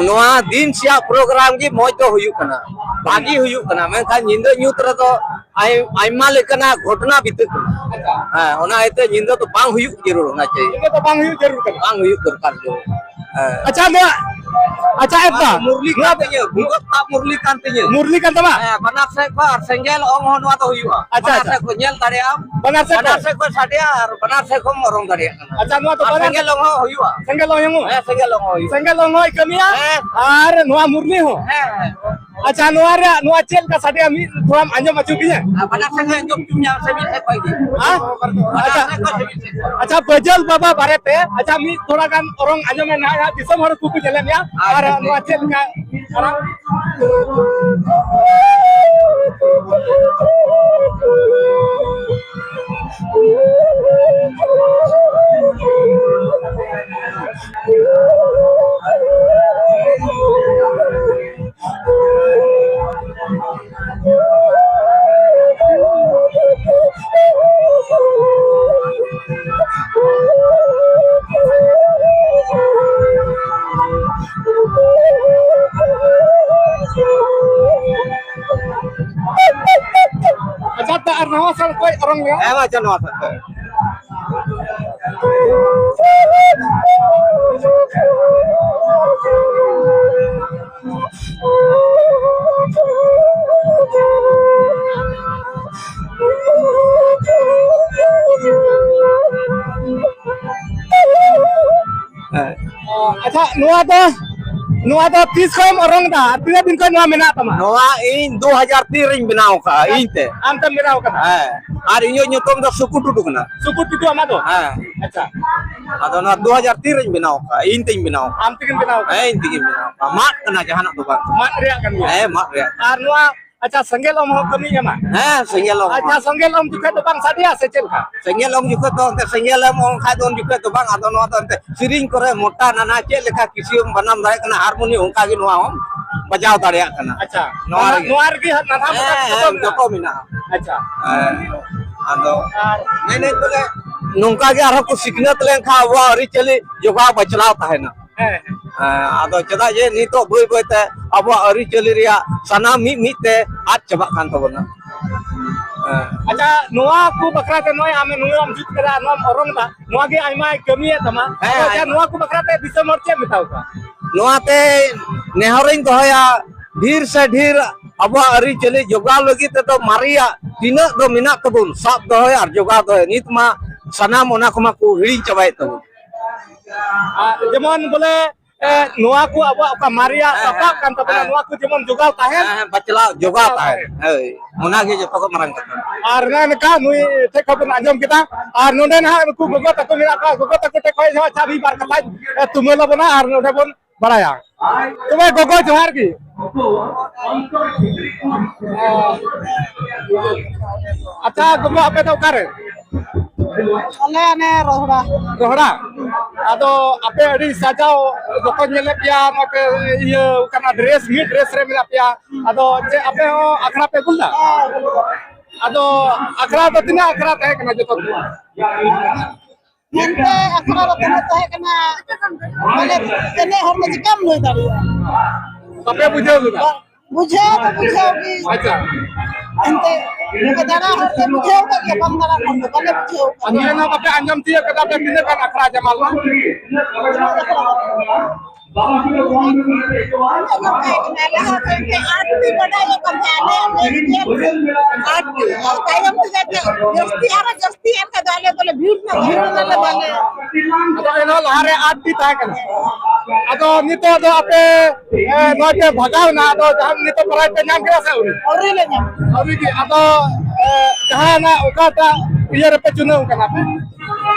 ᱱᱚᱣᱟ ᱫᱤᱱ ᱥᱮᱭᱟᱜ ᱯᱨᱳᱜᱨᱟᱢ ᱜᱮ ᱢᱚᱡᱽ ᱫᱚ ᱦᱩᱭᱩᱜ ᱠᱟᱱᱟ, ᱵᱷᱟᱜᱤ ᱦᱩᱭᱩᱜ ᱠᱟᱱᱟ, ᱢᱮᱱᱠᱷᱟᱱ ᱧᱤᱫᱟᱹ ᱧᱩᱛ ᱨᱮᱫᱚ ᱟᱭ-, ᱟᱭᱢᱟ ᱞᱮᱠᱟᱱᱟᱜ ᱜᱷᱚᱴᱚᱱᱟ ᱵᱤᱛᱟᱹᱜ ᱠᱟᱱᱟ᱾ ᱟᱪᱪᱷᱟ᱾ ᱦᱮᱸ, ᱚᱱᱟ ᱤᱭᱟᱹᱛᱮ ᱧᱤᱫᱟᱹ ᱫᱚ ᱵᱟᱝ ᱦᱩᱭᱩᱜ ᱡᱟᱹᱨᱩᱲ ᱚᱱᱟ ᱪᱮ᱾ ᱧᱤᱫᱟᱹ ᱫᱚ ᱵᱟᱝ ᱦᱩᱭᱩᱜ ᱡᱟᱹᱨᱩᱲ ᱠᱟᱱᱟ᱾ ᱵᱟᱝ ᱦᱩᱭᱩᱜ ᱫᱚᱨᱠᱟᱨ ᱡᱟᱹᱨᱩᱲ᱾ ᱦᱮᱸ᱾ ᱟᱪᱪᱷᱟ, ᱱᱚᱣᱟ, ᱟᱪᱪᱷᱟ, ᱮᱠᱫᱟ᱾ ᱢᱩᱨᱞᱤ ᱱᱚᱣᱟ ᱠᱟᱱ ᱛᱤᱧᱟᱹ, ᱵᱷᱩᱜᱚᱛ ᱛᱟᱵ ᱢᱩᱨᱞᱤ ᱠᱟᱱ ᱛᱤᱧᱟᱹ᱾ ᱢᱩᱨᱞᱤ ᱠᱟᱱ ᱛᱟᱢᱟ? ᱦᱮᱸ, ᱵᱟᱱᱟᱨ ᱥᱮᱫ ᱠᱷᱚᱱ ᱟᱨ ᱥᱮᱸᱜᱮᱞ ᱚᱝ ᱦᱚᱸ ᱱᱚᱣᱟ ᱫᱚ ᱦᱩᱭᱩᱜᱼᱟ᱾ ᱟᱪᱪᱷᱟ, ᱵᱟᱱᱟᱨ ᱟᱪᱪᱷᱟ᱾ ᱥᱮᱫ ᱠᱷᱚᱱ ᱧᱮᱞ ᱫᱟᱲᱮᱭᱟᱜ ᱟᱢ᱾ ᱵᱟᱱᱟᱨ ᱥᱮᱫ ᱵᱟᱱᱟᱨ ᱠᱷᱚᱱ? ᱥᱮᱫ ᱠᱷᱚᱱ ᱥᱟᱰᱮᱭᱟ ᱟᱨ ᱵᱟᱱᱟᱨ ᱥᱮᱫ ᱠᱷᱚᱱ ᱚᱨᱚᱝ ᱫᱟᱲᱮᱭᱟᱜ ᱠᱟᱱᱟ᱾ ᱟᱪᱪᱷᱟ, ᱱᱚᱣᱟ ᱫᱚ ᱟᱨ ᱵᱟᱱᱟᱨ ᱥᱮᱸᱜᱮᱞ ᱚᱝ ᱦᱚᱸ ᱦᱩᱭᱩᱜᱼᱟ᱾ ᱥᱮᱸᱜᱮᱞ ᱚᱝ ᱦᱚᱸ? ᱦᱮᱸ, ᱥᱮᱸᱜᱮᱞ ᱚᱝ ᱦᱚᱸ ᱦᱩᱭᱩᱜᱼᱟ᱾ ᱥᱮᱸᱜᱮᱞ ᱚᱝ ᱦᱚᱸᱭ ᱠᱟᱹᱢᱤᱭᱟ᱾ ᱦᱮᱸ᱾ ᱟᱨ ᱱᱚᱣᱟ ᱢᱩᱨᱞᱤ ᱦᱚᱸ? ᱦᱮᱸ, ᱦᱮᱸ᱾ ᱟᱪᱪᱷᱟ, ᱱᱚᱣᱟ ᱨᱮᱭᱟᱜ, ᱱᱚᱣᱟ ᱪᱮᱫ ᱞᱮᱠᱟ ᱥᱟᱰᱮᱭᱟ, ᱢᱤᱫ ᱛᱷᱚᱲᱟᱢ ᱟᱸᱡᱚᱢ ᱦᱚᱪᱚ ᱠᱤᱧᱟ? ᱟᱨ ᱵᱟᱱᱟᱨ ᱥᱮᱫ ᱠᱷᱚᱱ ᱟᱸᱡᱚᱢ ᱦᱚᱪᱚ ᱢᱮᱭᱟ, ᱥᱮ ᱢᱤᱫ ᱥᱮᱫ ᱠᱷᱚᱱ ᱜᱮ? ᱦᱮᱸ? ᱵᱟᱱᱟᱨ ᱟᱪᱪᱷᱟ᱾ ᱥᱮᱫ ᱠᱷᱚᱱ ᱥᱮ ᱢᱤᱫ ᱥᱮᱫ ᱠᱷᱚᱱ? ᱟᱪᱪᱷᱟ, ᱵᱟᱹᱡᱟᱹᱞ ᱵᱟᱵᱟ ᱵᱟᱨᱮᱛᱮ, ᱟᱪᱪᱷᱟ, ᱢᱤᱫ ᱛᱷᱚᱲᱟ ᱜᱟᱱ ᱚᱨᱚᱝ ᱟᱸᱡᱚᱢ ᱢᱮ ᱱᱟᱦᱟᱜ, ᱫᱤᱥᱚᱢ ᱦᱚᱲ ᱠᱚᱠᱚ ᱧᱮᱞᱮᱫ ᱢᱮᱭᱟ᱾ ᱟᱨ ᱟᱪᱪᱷᱟ᱾ ᱱᱚᱣᱟ ᱪᱮᱫ ᱞᱮᱠᱟ ᱚᱨᱚᱝ? ᱟᱨ ᱱᱟᱣᱟ ᱥᱟᱞ ᱠᱷᱚᱡ ᱚᱨᱚᱝ ᱞᱮ᱾ ᱦᱮᱸ, ᱢᱟ, ᱟᱪᱪᱷᱟ, ᱱᱚᱣᱟ ᱥᱟᱞ ᱠᱷᱚᱡ᱾ ᱦᱮᱸ᱾ ᱟᱪᱪᱷᱟ, ᱱᱚᱣᱟ ᱫᱚ, ᱱᱚᱣᱟ ᱫᱚ ᱛᱤᱥ ᱠᱷᱚᱱ ᱮᱢ ᱚᱨᱚᱝ ᱮᱫᱟ? ᱟᱨ ᱛᱤᱱᱟᱹᱜ ᱫᱤᱱ ᱠᱷᱚᱱ ᱱᱚᱣᱟ ᱢᱮᱱᱟᱜ ᱛᱟᱢᱟ? ᱱᱚᱣᱟ ᱤᱧ ᱫᱩ ᱦᱟᱡᱟᱨ ᱛᱤᱱ ᱨᱤᱧ ᱵᱮᱱᱟᱣ ᱠᱟᱜᱼᱟ, ᱤᱧ ᱛᱮ᱾ ᱟᱢ ᱛᱮᱢ ᱵᱮᱱᱟᱣ ᱠᱟᱫᱟ? ᱦᱮᱸ᱾ ᱟᱨ ᱤᱧᱟᱹᱜ ᱧᱩᱛᱩᱢ ᱫᱚ ᱥᱩᱠᱩ ᱴᱩᱰᱩ ᱠᱟᱱᱟ᱾ ᱥᱩᱠᱩ ᱴᱩᱰᱩ ᱟᱢᱟᱜ ᱫᱚ? ᱦᱮᱸ᱾ ᱟᱪᱪᱷᱟ᱾ ᱟᱫᱚ ᱱᱚᱣᱟ ᱫᱩ ᱦᱟᱡᱟᱨ ᱛᱤᱱ ᱨᱤᱧ ᱵᱮᱱᱟᱣ ᱠᱟᱜᱼᱟ, ᱤᱧ ᱛᱤᱧ ᱵᱮᱱᱟᱣ ᱠᱟᱜᱼᱟ᱾ ᱟᱢ ᱛᱮᱜᱮᱢ ᱵᱮᱱᱟᱣ ᱠᱟᱜᱼᱟ? ᱦᱮᱸ, ᱤᱧ ᱛᱮᱜᱤᱧ ᱵᱮᱱᱟᱣ ᱠᱟᱜᱼᱟ᱾ ᱢᱟᱫ ᱠᱟᱱᱟ, ᱡᱟᱦᱟᱱᱟᱜ ᱫᱚ ᱵᱟᱝ᱾ ᱢᱟᱫ ᱨᱮᱭᱟᱜ ᱠᱟᱱ ᱜᱮᱭᱟ? ᱦᱮᱸ, ᱢᱟᱫ ᱨᱮᱭᱟᱜ᱾ ᱟᱨ ᱱᱚᱣᱟ, ᱟᱪᱪᱷᱟ, ᱥᱮᱸᱜᱮᱞ ᱚᱝ ᱦᱚᱸ ᱠᱟᱹᱢᱤ ᱮᱢᱟ? ᱦᱮᱸ, ᱥᱮᱸᱜᱮᱞ ᱚᱝ᱾ ᱟᱪᱪᱷᱟ, ᱥᱮᱸᱜᱮᱞ ᱚᱝ ᱡᱚᱠᱷᱚᱱ ᱫᱚ ᱵᱟᱝ ᱥᱟᱰᱮᱭᱟ ᱥᱮ ᱪᱮᱫ ᱞᱮᱠᱟ? ᱥᱮᱸᱜᱮᱞ ᱚᱝ ᱡᱚᱠᱷᱚᱱ ᱫᱚ, ᱮᱱᱛᱮ ᱥᱮᱸᱜᱮᱞ ᱮᱢ ᱚᱝ ᱠᱷᱟᱡ ᱫᱚ ᱩᱱ ᱡᱚᱠᱷᱚᱱ ᱫᱚ ᱵᱟᱝ, ᱟᱫᱚ ᱱᱚᱣᱟ ᱫᱚ ᱮᱱᱛᱮ ᱥᱮᱨᱮᱧ ᱠᱚᱨᱮ ᱢᱚᱴᱟ ᱱᱟᱱᱟ ᱪᱮᱫ ᱞᱮᱠᱟ ᱠᱤᱥᱤᱭᱟᱹᱢ ᱵᱟᱱᱟᱢ ᱫᱟᱲᱮᱭᱟᱜ ᱠᱟᱱᱟ, ᱦᱟᱨᱢᱳᱱᱤ, ᱚᱱᱠᱟ ᱜᱮ ᱱᱚᱣᱟ ᱦᱚᱸ ᱵᱟᱡᱟᱣ ᱫᱟᱲᱮᱭᱟᱜ ᱠᱟᱱᱟ᱾ ᱟᱪᱪᱷᱟ, ᱱᱚᱣᱟ ᱱᱟᱱᱟ, ᱨᱮᱜᱮ᱾ ᱱᱚᱣᱟ ᱨᱮᱜᱮ ᱦᱟᱸᱜ ᱱᱟᱱᱟ ᱢᱚᱴᱟ ᱦᱮᱸ, ᱡᱚᱛᱚ ᱦᱮᱸ, ᱢᱮᱱᱟᱜᱼᱟ᱾ ᱡᱚᱛᱚ ᱢᱮᱱᱟᱜᱼᱟ᱾ ᱟᱪᱪᱷᱟ᱾ ᱦᱮᱸ᱾ ᱟᱫᱚ ᱟᱨ ᱢᱮᱱᱮᱫ ᱵᱚᱞᱮ ᱱᱚᱝᱠᱟ ᱜᱮ ᱟᱨᱦᱚᱸ ᱠᱚ ᱥᱤᱠᱷᱱᱟᱹᱛ ᱞᱮᱱᱠᱷᱟᱱ ᱟᱵᱚᱣᱟᱜ ᱟᱹᱨᱤᱪᱟᱹᱞᱤ ᱡᱚᱜᱟᱣ ᱵᱟᱧᱪᱟᱣ ᱛᱟᱦᱮᱱᱟ᱾ ᱦᱮᱸ, ᱦᱮᱸ᱾ ᱦᱮᱸ, ᱟᱫᱚ ᱪᱮᱫᱟᱜ ᱡᱮ ᱱᱤᱛᱚᱜ ᱵᱟᱹᱭ ᱵᱟᱹᱭ ᱛᱮ ᱟᱵᱚᱣᱟᱜ ᱟᱹᱨᱤᱪᱟᱹᱞᱤ ᱨᱮᱭᱟᱜ ᱥᱟᱱᱟᱢ ᱢᱤᱫ ᱢᱤᱫ ᱛᱮ ᱟᱫ ᱪᱟᱵᱟᱜ ᱠᱟᱱ ᱛᱟᱵᱚᱱᱟ᱾ ᱦᱮᱸ᱾ ᱟᱪᱪᱷᱟ, ᱱᱚᱣᱟ ᱠᱚ ᱵᱟᱠᱷᱨᱟ ᱛᱮ ᱱᱚᱜᱼᱚᱭ ᱟᱢᱮ ᱱᱚᱣᱟᱢ ᱡᱩᱛ ᱠᱮᱫᱟ, ᱱᱚᱣᱟᱢ ᱚᱨᱚᱝ ᱮᱫᱟ, ᱱᱚᱣᱟ ᱜᱮ ᱟᱭᱢᱟᱭ ᱠᱟᱹᱢᱤᱭᱮᱫ ᱛᱟᱢᱟ᱾ ᱦᱮᱸ, ᱟᱫᱚ ᱟᱪᱪᱷᱟ, ᱟᱭᱢᱟ᱾ ᱱᱚᱣᱟ ᱠᱚ ᱵᱟᱠᱷᱨᱟ ᱛᱮ ᱫᱤᱥᱚᱢ ᱦᱚᱲ ᱪᱮᱫ ᱮᱢ ᱢᱮᱛᱟᱣ ᱠᱚᱣᱟ? ᱱᱚᱣᱟᱛᱮ ᱱᱮᱦᱚᱨᱤᱧ ᱫᱚᱦᱚᱭᱟ, ᱰᱷᱮᱨ ᱥᱮ ᱰᱷᱮᱨ ᱟᱵᱚᱣᱟᱜ ᱟᱹᱨᱤᱪᱟᱹᱞᱤ ᱡᱚᱜᱟᱣ ᱞᱟᱹᱜᱤᱫ ᱛᱮᱫᱚ ᱢᱟᱨᱮᱭᱟᱜ ᱛᱤᱱᱟᱹᱜ ᱫᱚ ᱢᱮᱱᱟᱜ ᱛᱟᱵᱚᱱ, ᱥᱟᱵ ᱫᱚᱦᱚᱭ ᱟᱨ ᱡᱚᱜᱟᱣ ᱫᱚᱦᱚᱭ᱾ ᱱᱤᱛ ᱢᱟ ᱥᱟᱱᱟᱢ ᱚᱱᱟ ᱠᱚᱢᱟ ᱠᱚ ᱦᱤᱲᱤᱧ ᱪᱟᱵᱟᱭᱮᱫ ᱛᱟᱵᱚᱱ᱾ ᱟᱨ ᱡᱮᱢᱚᱱ ᱵᱚᱞᱮ, ᱮ, ᱱᱚᱣᱟ ᱠᱚ ᱟᱵᱚᱣᱟᱜ ᱚᱠᱟ ᱢᱟᱨᱮᱭᱟᱜ ᱦᱮᱸ, ᱥᱟᱯᱟᱵ ᱦᱮᱸ, ᱠᱟᱱ ᱛᱟᱵᱚᱱᱟ, ᱦᱮᱸ᱾ ᱱᱚᱣᱟ ᱠᱚ ᱡᱮᱢᱚᱱ ᱡᱚᱜᱟᱣ ᱛᱟᱦᱮᱱ᱾ ᱦᱮᱸ, ᱦᱮᱸ, ᱵᱟᱪᱞᱟᱣ, ᱡᱚᱜᱟᱣ ᱛᱟᱦᱮᱱ᱾ ᱦᱳᱭ, ᱚᱱᱟᱜᱮ ᱡᱚᱛᱚ ᱠᱷᱚᱱ ᱢᱟᱨᱟᱝ ᱠᱟᱛᱷᱟ᱾ ᱟᱨ ᱱᱚᱜᱼᱚᱭ ᱱᱚᱝᱠᱟ ᱱᱩᱭ ᱴᱷᱮᱡ ᱠᱷᱚᱱ ᱵᱚᱱ ᱟᱸᱡᱚᱢ ᱠᱮᱫᱟ᱾ ᱟᱨ ᱱᱚᱰᱮ ᱱᱟᱦᱟᱜ ᱱᱩᱠᱩ ᱜᱚᱜᱚ ᱛᱟᱠᱚ ᱢᱮᱱᱟᱜ ᱠᱚᱣᱟ, ᱜᱚᱜᱚ ᱛᱟᱠᱚ ᱴᱷᱮᱡ ᱠᱷᱚᱱ ᱦᱚᱸ ᱟᱪᱪᱷᱟ ᱢᱤᱫ ᱵᱟᱨ ᱠᱟᱛᱷᱟᱧ, ᱮ, ᱛᱩᱢᱟᱹᱞ ᱟᱵᱚᱱᱟ ᱟᱨ ᱱᱚᱰᱮ ᱵᱚᱱ ᱵᱟᱲᱟᱭᱟ᱾ ᱛᱚᱵᱮ ᱜᱚᱜᱚ, ᱡᱚᱦᱟᱨ ᱜᱮ᱾ ᱟᱪᱪᱷᱟ ᱜᱚᱜᱚ, ᱟᱯᱮ ᱫᱚ ᱚᱠᱟᱨᱮ? ᱟᱞᱮ ᱚᱱᱮ ᱨᱚᱦᱲᱟ᱾ ᱨᱚᱦᱲᱟ? ᱟᱫᱚ ᱟᱯᱮ ᱟᱹᱰᱤ ᱥᱟᱡᱟᱣ ᱡᱚᱛᱚᱧ ᱧᱮᱞᱮᱫ ᱯᱮᱭᱟ, ᱱᱚᱛᱮ ᱤᱭᱟᱹ ᱠᱟᱱᱟ, ᱰᱨᱮᱥ, ᱢᱤᱫ ᱰᱨᱮᱥ ᱨᱮ ᱢᱮᱱᱟᱜ ᱯᱮᱭᱟ᱾ ᱟᱫᱚ ᱪᱮᱫ ᱟᱯᱮ ᱦᱚᱸ ᱟᱠᱷᱲᱟ ᱯᱮ ᱟᱹᱜᱩ ᱞᱮᱫᱟ? ᱦᱮᱸ, ᱟᱹᱜᱩ ᱞᱮᱫᱟ᱾ ᱟᱫᱚ ᱟᱠᱷᱲᱟ ᱫᱚ ᱛᱤᱱᱟᱹᱜ ᱟᱠᱷᱲᱟ ᱛᱟᱦᱮᱸ ᱠᱟᱱᱟ ᱡᱚᱛᱚ ᱠᱚ? ᱢᱮᱱᱛᱮ ᱟᱠᱷᱲᱟ ᱫᱚ ᱛᱤᱱᱟᱹᱜ ᱛᱟᱦᱮᱸ ᱠᱟᱱᱟ, ᱢᱟᱱᱮ ᱮᱱᱮᱡ ᱦᱚᱲ ᱫᱚ ᱪᱤᱠᱟᱢ ᱞᱟᱹᱭ ᱫᱟᱲᱮᱭᱟᱜᱼᱟ? ᱵᱟᱯᱮ ᱵᱩᱡᱷᱟᱹᱣ ᱞᱮᱫᱟ? ᱵᱟ-, ᱵᱩᱡᱷᱟᱹᱣ ᱫᱚ ᱵᱩᱡᱷᱟᱹᱣ ᱜᱮ᱾ ᱟᱪᱪᱷᱟ᱾ ᱮᱱᱛᱮ ᱫᱟᱬᱟ ᱦᱚᱲ ᱫᱚ ᱵᱩᱡᱷᱟᱹᱣ ᱠᱟᱜ ᱜᱮᱭᱟ, ᱵᱟᱝ ᱫᱟᱬᱟ ᱦᱚᱲ ᱫᱚ ᱵᱟᱞᱮ ᱵᱩᱡᱷᱟᱹᱣ ᱠᱟᱜ ᱜᱮᱭᱟ᱾ ᱟᱨ ᱱᱤᱭᱟᱹ ᱱᱚᱣᱟ ᱵᱟᱯᱮ ᱟᱸᱡᱚᱢ ᱛᱤᱭᱳᱜ ᱠᱟᱫᱟ ᱯᱮ ᱛᱤᱱᱟᱹᱜ ᱜᱟᱱ ᱟᱠᱷᱲᱟ ᱡᱟᱢᱟ ᱞᱮᱱᱟ? ᱟᱴ ᱴᱤ ᱵᱟᱰᱟᱭᱚᱜ ᱠᱟᱱ ᱛᱟᱦᱮᱸ, ᱟᱞᱮ ᱟᱴ ᱴᱤ᱾ ᱛᱟᱭᱚᱢ ᱛᱮ ᱡᱟᱹᱥᱛᱤ ᱟᱨᱦᱚᱸ ᱡᱟᱹᱥᱛᱤ ᱮᱱ ᱠᱷᱟᱱ ᱫᱚ ᱟᱞᱮ ᱫᱚᱞᱮ ᱵᱷᱤᱲ ᱱᱟ, ᱵᱷᱤᱲ ᱱᱟᱞᱮ ᱵᱟᱞᱮ᱾ ᱟᱫᱚ ᱮᱱᱦᱚᱸ ᱞᱟᱦᱟᱨᱮ ᱟᱴ ᱴᱤ ᱛᱟᱦᱮᱸ ᱠᱟᱱᱟ᱾ ᱟᱫᱚ ᱱᱤᱛᱚᱜ ᱫᱚ ᱟᱯᱮ, ᱮ, ᱱᱚᱜᱼᱚᱭ ᱯᱮ ᱵᱷᱟᱜᱟᱣ ᱮᱱᱟ, ᱟᱫᱚ ᱡᱟᱦᱟᱸ ᱱᱤᱛᱚᱜ ᱯᱨᱟᱭᱤᱡᱽ ᱯᱮ ᱧᱟᱢ ᱠᱮᱫᱟ ᱥᱮ ᱟᱹᱣᱨᱤ? ᱟᱹᱣᱨᱤ ᱞᱮ ᱧᱟᱢᱟ᱾ ᱟᱹᱣᱨᱤ ᱜᱮ᱾ ᱟᱫᱚ, ᱮ, ᱡᱟᱦᱟᱱᱟᱜ ᱚᱠᱟᱴᱟᱜ ᱤᱭᱟᱹ ᱨᱮᱯᱮ ᱪᱩᱱᱟᱹᱣ ᱠᱟᱱᱟ ᱯᱮ?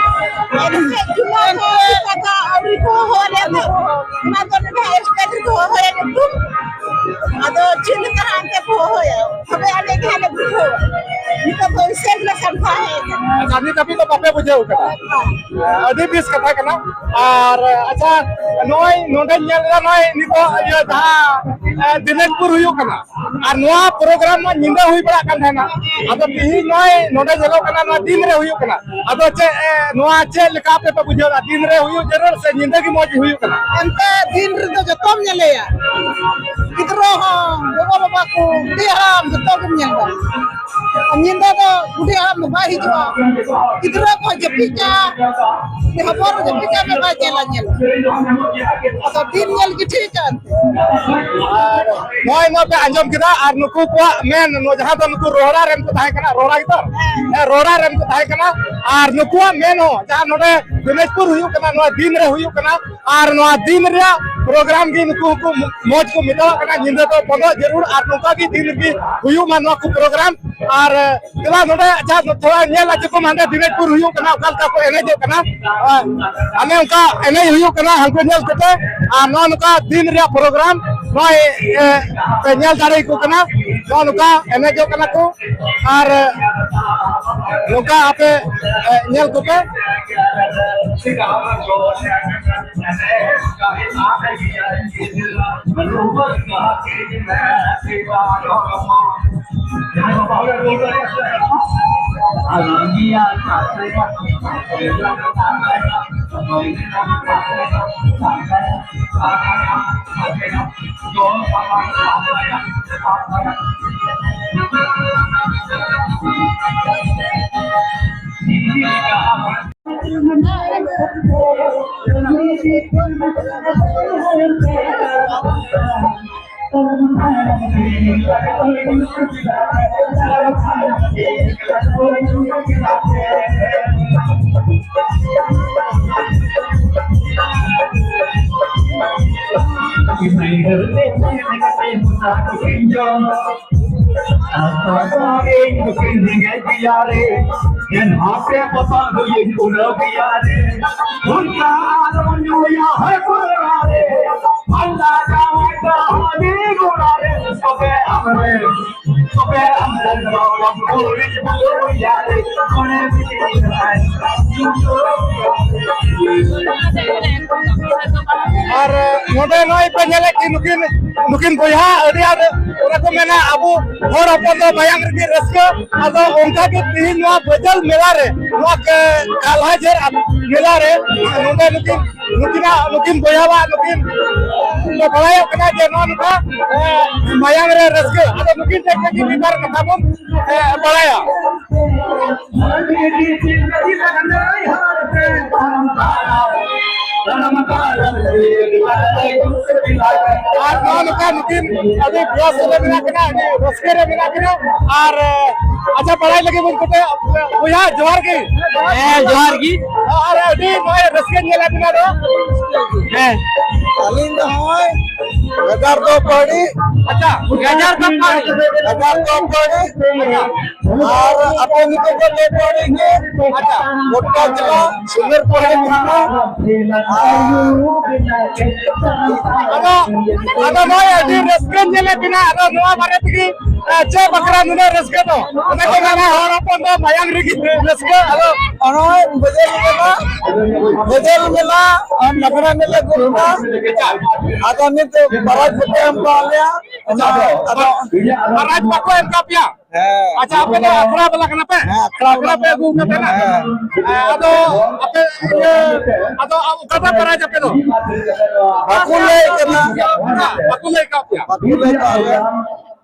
ᱮᱱᱛᱮ ᱪᱩᱱᱟᱹᱣ ᱫᱚ ᱚᱱᱠᱟ ᱫᱚ ᱟᱹᱣᱨᱤ ᱠᱚ ᱦᱚᱦᱚ ᱟᱞᱮᱭᱟ ᱛᱚ᱾ ᱚᱱᱟ ᱫᱚ ᱱᱚᱰᱮ ᱥᱴᱮᱡᱽ ᱨᱮᱠᱚ ᱦᱚᱦᱚᱭᱟ ᱧᱩᱛᱩᱢ᱾ ᱟᱫᱚ ᱪᱮᱫ ᱞᱮᱠᱟ ᱦᱟᱸᱜ ᱚᱱᱛᱮ ᱠᱚ ᱦᱚᱦᱚᱭᱟ? ᱛᱚᱵᱮ ᱟᱞᱮ ᱜᱮ ᱦᱟᱸᱜ ᱞᱮ ᱵᱩᱡᱷᱟᱹᱣᱟ᱾ ᱱᱤᱛᱚᱜ ᱫᱚ ᱥᱴᱮᱡᱽ ᱞᱮ ᱥᱟᱢᱴᱟᱣ ᱦᱮᱡ ᱟᱠᱟᱱᱟ᱾ ᱟᱪᱪᱷᱟ, ᱱᱤᱛ ᱦᱟᱹᱵᱤᱡ ᱫᱚ ᱵᱟᱯᱮ ᱵᱩᱡᱷᱟᱹᱣ ᱠᱟᱫᱟ? ᱟᱹᱰᱤ ᱵᱮᱥ ᱠᱟᱛᱷᱟ ᱠᱟᱱᱟ᱾ ᱟᱨ ᱟᱪᱪᱷᱟ, ᱱᱚᱜᱼᱚᱭ ᱱᱚᱰᱮᱧ ᱧᱮᱞ ᱮᱫᱟ, ᱱᱚᱜᱼᱚᱭ ᱱᱤᱛᱚᱜ ᱤᱭᱟᱹ ᱡᱟᱦᱟᱸ, ᱮ, ᱫᱤᱱᱟᱡᱽᱯᱩᱨ ᱦᱩᱭᱩᱜ ᱠᱟᱱᱟ, ᱟᱨ ᱱᱚᱣᱟ ᱯᱨᱳᱜᱨᱟᱢ ᱢᱟ ᱧᱤᱫᱟᱹ ᱦᱩᱭ ᱵᱟᱲᱟᱜ ᱠᱟᱱ ᱛᱟᱦᱮᱱᱟ, ᱟᱫᱚ ᱛᱤᱦᱤᱧ ᱱᱚᱜᱼᱚᱭ ᱱᱚᱰᱮ ᱧᱮᱞᱚᱜ ᱠᱟᱱᱟ, ᱱᱚᱣᱟ ᱫᱤᱱ ᱨᱮ ᱦᱩᱭᱩᱜ ᱠᱟᱱᱟ᱾ ᱟᱫᱚ ᱪᱮᱫ, ᱮ, ᱱᱚᱣᱟ ᱪᱮᱫ ᱞᱮᱠᱟ ᱟᱯᱮ ᱯᱮ ᱵᱩᱡᱷᱟᱹᱣ ᱮᱫᱟ? ᱫᱤᱱ ᱨᱮ ᱦᱩᱭᱩᱜ ᱡᱟᱹᱨᱩᱲ ᱥᱮ ᱧᱤᱫᱟᱹ ᱜᱮ ᱢᱚᱡᱽ ᱦᱩᱭᱩᱜ ᱠᱟᱱᱟ? ᱮᱱᱛᱮ ᱫᱤᱱ ᱨᱮᱫᱚ ᱡᱚᱛᱚᱢ ᱧᱮᱞᱮᱭᱟ, ᱜᱤᱫᱽᱨᱟᱹ ᱦᱚᱸ, ᱜᱚᱜᱚ ᱵᱟᱵᱟ ᱠᱚ, ᱵᱩᱰᱷᱤ ᱦᱟᱲᱟᱢ, ᱡᱚᱛᱚ ᱜᱮᱢ ᱧᱮᱞ ᱫᱟᱲᱮᱭᱟᱜᱼᱟ᱾ ᱟᱨ ᱧᱤᱫᱟᱹ ᱫᱚ ᱵᱩᱰᱷᱤ ᱦᱟᱲᱟᱢ ᱫᱚ ᱵᱟᱭ ᱦᱤᱡᱩᱜᱼᱟ, ᱜᱤᱫᱽᱨᱟᱹ ᱠᱚ ᱡᱟᱹᱯᱤᱫ ᱠᱟᱜᱼᱟ, ᱩᱱᱤ ᱦᱚᱯᱚᱱ ᱡᱟᱹᱯᱤᱫ ᱠᱟᱜ ᱢᱮ, ᱵᱟᱭ ᱧᱮᱞᱟ, ᱧᱮᱞᱟ᱾ ᱟᱫᱚ ᱫᱤᱱ ᱧᱮᱞ ᱜᱮ ᱴᱷᱤᱠᱟ᱾ ᱟᱨ ᱱᱚᱜᱼᱚᱭ ᱱᱚᱣᱟ ᱯᱮ ᱟᱸᱡᱚᱢ ᱠᱮᱫᱟ, ᱟᱨ ᱱᱩᱠᱩ ᱠᱚᱣᱟᱜ ᱢᱮᱱ, ᱱᱚᱣᱟ ᱡᱟᱦᱟᱸ ᱫᱚ ᱱᱩᱠᱩ ᱨᱚᱦᱲᱟ ᱨᱮᱱ ᱠᱚ ᱛᱟᱦᱮᱸ ᱠᱟᱱᱟ, ᱨᱚᱦᱲᱟ ᱜᱮᱛᱚ? ᱦᱮᱸ, ᱨᱚᱦᱲᱟ ᱨᱮᱱ ᱠᱚ ᱛᱟᱦᱮᱸ ᱠᱟᱱᱟ᱾ ᱟᱨ ᱱᱩᱠᱩᱣᱟᱜ ᱢᱮᱱ ᱦᱚᱸ, ᱡᱟᱦᱟᱸ ᱱᱚᱰᱮ ᱫᱤᱱᱟᱡᱽᱯᱩᱨ ᱦᱩᱭᱩᱜ ᱠᱟᱱᱟ, ᱱᱚᱣᱟ ᱫᱤᱱ ᱨᱮ ᱦᱩᱭᱩᱜ ᱠᱟᱱᱟ, ᱟᱨ ᱱᱚᱣᱟ ᱫᱤᱱ ᱨᱮᱭᱟᱜ ᱯᱨᱳᱜᱨᱟᱢ ᱜᱮ ᱱᱩᱠᱩ ᱦᱚᱸᱠᱚ ᱢᱚᱡᱽ ᱠᱚ ᱢᱮᱛᱟᱣᱟᱜ ᱠᱟᱱᱟ, ᱧᱤᱫᱟᱹ ᱫᱚ ᱵᱚᱱᱫᱚᱜ ᱡᱟᱹᱨᱩᱲ, ᱟᱨ ᱱᱚᱝᱠᱟ ᱜᱮ ᱫᱤᱱ ᱨᱮᱜᱮ ᱦᱩᱭᱩᱜ ᱢᱟ ᱱᱚᱣᱟ ᱠᱚ ᱯᱨᱳᱜᱨᱟᱢ᱾ ᱟᱨ ᱫᱮᱞᱟ ᱱᱚᱰᱮ ᱟᱪᱪᱷᱟ ᱛᱷᱚᱲᱟ ᱧᱮᱞ ᱦᱚᱪᱚ ᱠᱚᱢ, ᱦᱟᱸᱰᱮ ᱫᱤᱱᱟᱡᱽᱯᱩᱨ ᱦᱩᱭᱩᱜ ᱠᱟᱱᱟ, ᱚᱠᱟ ᱞᱮᱠᱟ ᱠᱚ ᱮᱱᱮᱡᱚᱜ ᱠᱟᱱᱟ᱾ ᱟᱨ ᱚᱱᱮ ᱚᱱᱠᱟ ᱮᱱᱮᱡ ᱦᱩᱭᱩᱜ ᱠᱟᱱᱟ ᱦᱟᱱᱠᱩ ᱧᱮᱞ ᱠᱟᱛᱮ, ᱟᱨ ᱱᱚᱜᱼᱚ ᱱᱚᱝᱠᱟ ᱫᱤᱱ ᱨᱮᱭᱟᱜ ᱯᱨᱳᱜᱨᱟᱢ ᱱᱚᱜᱼᱚᱭ, ᱮ, ᱯᱮ ᱧᱮᱞ ᱫᱟᱲᱮᱭᱟᱠᱚ ᱠᱟᱱᱟ, ᱱᱚᱜᱼᱚ ᱱᱚᱝᱠᱟ ᱮᱱᱮᱡᱚᱜ ᱠᱟᱱᱟ ᱠᱚ᱾ ᱟᱨ, ᱮ, ᱱᱚᱝᱠᱟ ᱟᱯᱮ, ᱮ, ᱧᱮᱞ ᱠᱚᱯᱮ᱾ ᱟᱨ ᱱᱚᱰᱮ ᱱᱚᱜᱼᱚᱭ ᱯᱮ ᱧᱮᱞᱮᱫ ᱠᱤᱱ, ᱱᱩᱠᱤᱱ, ᱱᱩᱠᱤᱱ ᱵᱚᱭᱦᱟ, ᱟᱹᱰᱤ ᱟᱸᱴ ᱚᱱᱟ ᱠᱚ ᱢᱮᱱᱟ, ᱟᱵᱚ ᱦᱚᱲ ᱦᱚᱯᱚᱱ ᱫᱚ ᱢᱟᱭᱟᱝ ᱨᱮᱜᱮ ᱨᱟᱹᱥᱠᱟᱹ᱾ ᱟᱫᱚ ᱚᱱᱠᱟ ᱜᱮ ᱛᱤᱦᱤᱧ ᱱᱚᱣᱟ ᱵᱟᱹᱡᱟᱹᱞ ᱢᱮᱞᱟ ᱨᱮ, ᱱᱚᱣᱟ ᱠᱟᱞᱦᱟᱡᱷᱟᱹᱨ ᱢᱮᱞᱟ ᱨᱮ ᱱᱚᱰᱮ ᱱᱩᱠᱤᱱ, ᱱᱩᱠᱤᱱᱟᱜ, ᱱᱩᱠᱤᱱ ᱵᱚᱭᱦᱟᱣᱟᱜ, ᱱᱩᱠᱤᱱ ᱵᱟᱲᱟᱭᱚᱜ ᱠᱟᱱᱟ ᱡᱮ ᱱᱚᱣᱟ ᱱᱚᱝᱠᱟ, ᱮ, ᱢᱟᱭᱟᱝ ᱨᱮ ᱨᱟᱹᱥᱠᱟᱹ᱾ ᱟᱫᱚ ᱱᱩᱠᱤᱱ ᱴᱷᱮᱱ ᱠᱷᱚᱱ ᱜᱮ ᱢᱤᱫ ᱵᱟᱨ ᱠᱟᱛᱷᱟ ᱵᱚᱱ, ᱮ, ᱵᱟᱲᱟᱭᱟ᱾ ᱟᱨ ᱱᱚᱜᱼᱚ ᱱᱚᱝᱠᱟ ᱱᱩᱠᱤᱱ ᱟᱹᱰᱤ ᱵᱮᱥ ᱨᱮ ᱢᱮᱱᱟᱜ ᱠᱤᱱᱟ, ᱟᱹᱰᱤ ᱨᱟᱹᱥᱠᱟᱹ ᱨᱮ ᱢᱮᱱᱟᱜ ᱠᱤᱱᱟ᱾ ᱟᱨ, ᱟᱪᱪᱷᱟ, ᱵᱟᱲᱟᱭ ᱞᱟᱹᱜᱤᱫ ᱵᱚᱱ ᱠᱚᱴᱮ, ᱵᱚᱭᱦᱟ, ᱡᱚᱦᱟᱨ ᱜᱮ᱾ ᱦᱮᱸ, ᱡᱚᱦᱟᱨ ᱜᱮ᱾ ᱟᱨ ᱟᱹᱰᱤ ᱱᱚᱜᱼᱚᱭ ᱨᱟᱹᱥᱠᱟᱹ ᱧᱮᱞ ᱟᱹᱵᱤᱱᱟ ᱫᱚ᱾ ᱦᱮᱸ᱾ ᱟᱹᱞᱤᱧ ᱫᱚ ᱱᱚᱜᱼᱚᱭ ᱜᱟᱡᱟᱲ ᱫᱚ ᱯᱟᱹᱲᱤ᱾ ᱟᱪᱪᱷᱟ, ᱜᱟᱡᱟᱲ ᱫᱚ ᱯᱟᱹᱲᱤ᱾ ᱜᱟᱡᱟᱲ ᱫᱚ ᱯᱟᱹᱲᱤ᱾ ᱟᱨ ᱟᱯᱮ ᱱᱤᱛᱚᱜ ᱫᱚ ᱫᱚ ᱯᱟᱹᱲᱤ ᱜᱮ᱾ ᱟᱪᱪᱷᱟ᱾ ᱜᱚᱴᱟ ᱡᱮᱞᱟ ᱥᱩᱱᱫᱚᱨ ᱯᱟᱹᱲᱤ ᱛᱷᱟᱱᱟ᱾ ᱟᱨ ᱟᱫᱚ, ᱟᱫᱚ ᱱᱚᱜᱼᱚᱭ ᱟᱹᱰᱤ ᱨᱟᱹᱥᱠᱟᱹᱧ ᱧᱮᱞᱮᱫ ᱵᱮᱱᱟ᱾ ᱟᱫᱚ ᱱᱚᱣᱟ ᱵᱟᱨᱮ ᱛᱮᱜᱮ, ᱮ, ᱪᱮᱫ ᱵᱟᱠᱷᱨᱟ ᱱᱩᱱᱟᱹᱜ ᱨᱟᱹᱥᱠᱟᱹ ᱫᱚ? ᱚᱱᱟ ᱠᱚ ᱢᱮᱱᱟ, ᱦᱚᱲ ᱦᱚᱯᱚᱱ ᱫᱚ ᱢᱟᱭᱟᱝ ᱨᱮᱜᱮ ᱨᱟᱹᱥᱠᱟᱹ᱾ ᱟᱫᱚ ᱱᱚᱜᱼᱚᱭ ᱵᱟᱹᱡᱟᱹᱞ ᱢᱮᱞᱟ, ᱵᱟᱹᱡᱟᱹᱞ ᱢᱮᱞᱟ ᱟᱨ ᱞᱟᱜᱽᱲᱮ ᱮᱱᱮᱡ ᱞᱮ ᱫᱩᱲᱩᱵ ᱮᱱᱟ᱾ ᱟᱫᱚ ᱱᱤᱛ ᱯᱨᱟᱭᱤᱡᱽ ᱠᱚᱠᱚ ᱮᱢ ᱠᱟᱣᱟᱫ ᱞᱮᱭᱟ᱾ ᱚᱱᱟ, ᱟᱫᱚ ᱯᱨᱟᱭᱤᱡᱽ ᱵᱟᱠᱚ ᱮᱢ ᱠᱟᱣᱟᱫ ᱯᱮᱭᱟ? ᱦᱮᱸ᱾ ᱟᱪᱪᱷᱟ, ᱟᱯᱮ ᱫᱚ ᱟᱠᱷᱲᱟ ᱵᱟᱞᱟ ᱠᱟᱱᱟ ᱯᱮ? ᱦᱮᱸ, ᱟᱠᱷᱲᱟ ᱟᱠᱷᱲᱟ ᱵᱟᱞᱟ᱾ ᱯᱮ ᱟᱹᱜᱩ ᱠᱟᱛᱮ ᱱᱟ? ᱦᱮᱸ᱾ ᱦᱮᱸ, ᱟᱫᱚ ᱟᱯᱮ, ᱤᱭᱟᱹ, ᱟᱫᱚ ᱚᱠᱟᱴᱟᱜ ᱯᱨᱟᱭᱤᱡᱽ ᱟᱯᱮ ᱫᱚ? ᱵᱟᱠᱚ ᱞᱟᱹᱭ ᱠᱟᱱᱟ᱾ ᱦᱮᱸ, ᱵᱟᱠᱚ ᱞᱟᱹᱭ ᱠᱟᱜ ᱯᱮᱭᱟ? ᱵᱟᱠᱚ ᱞᱟᱹᱭ ᱠᱟᱜ ᱞᱮᱭᱟ᱾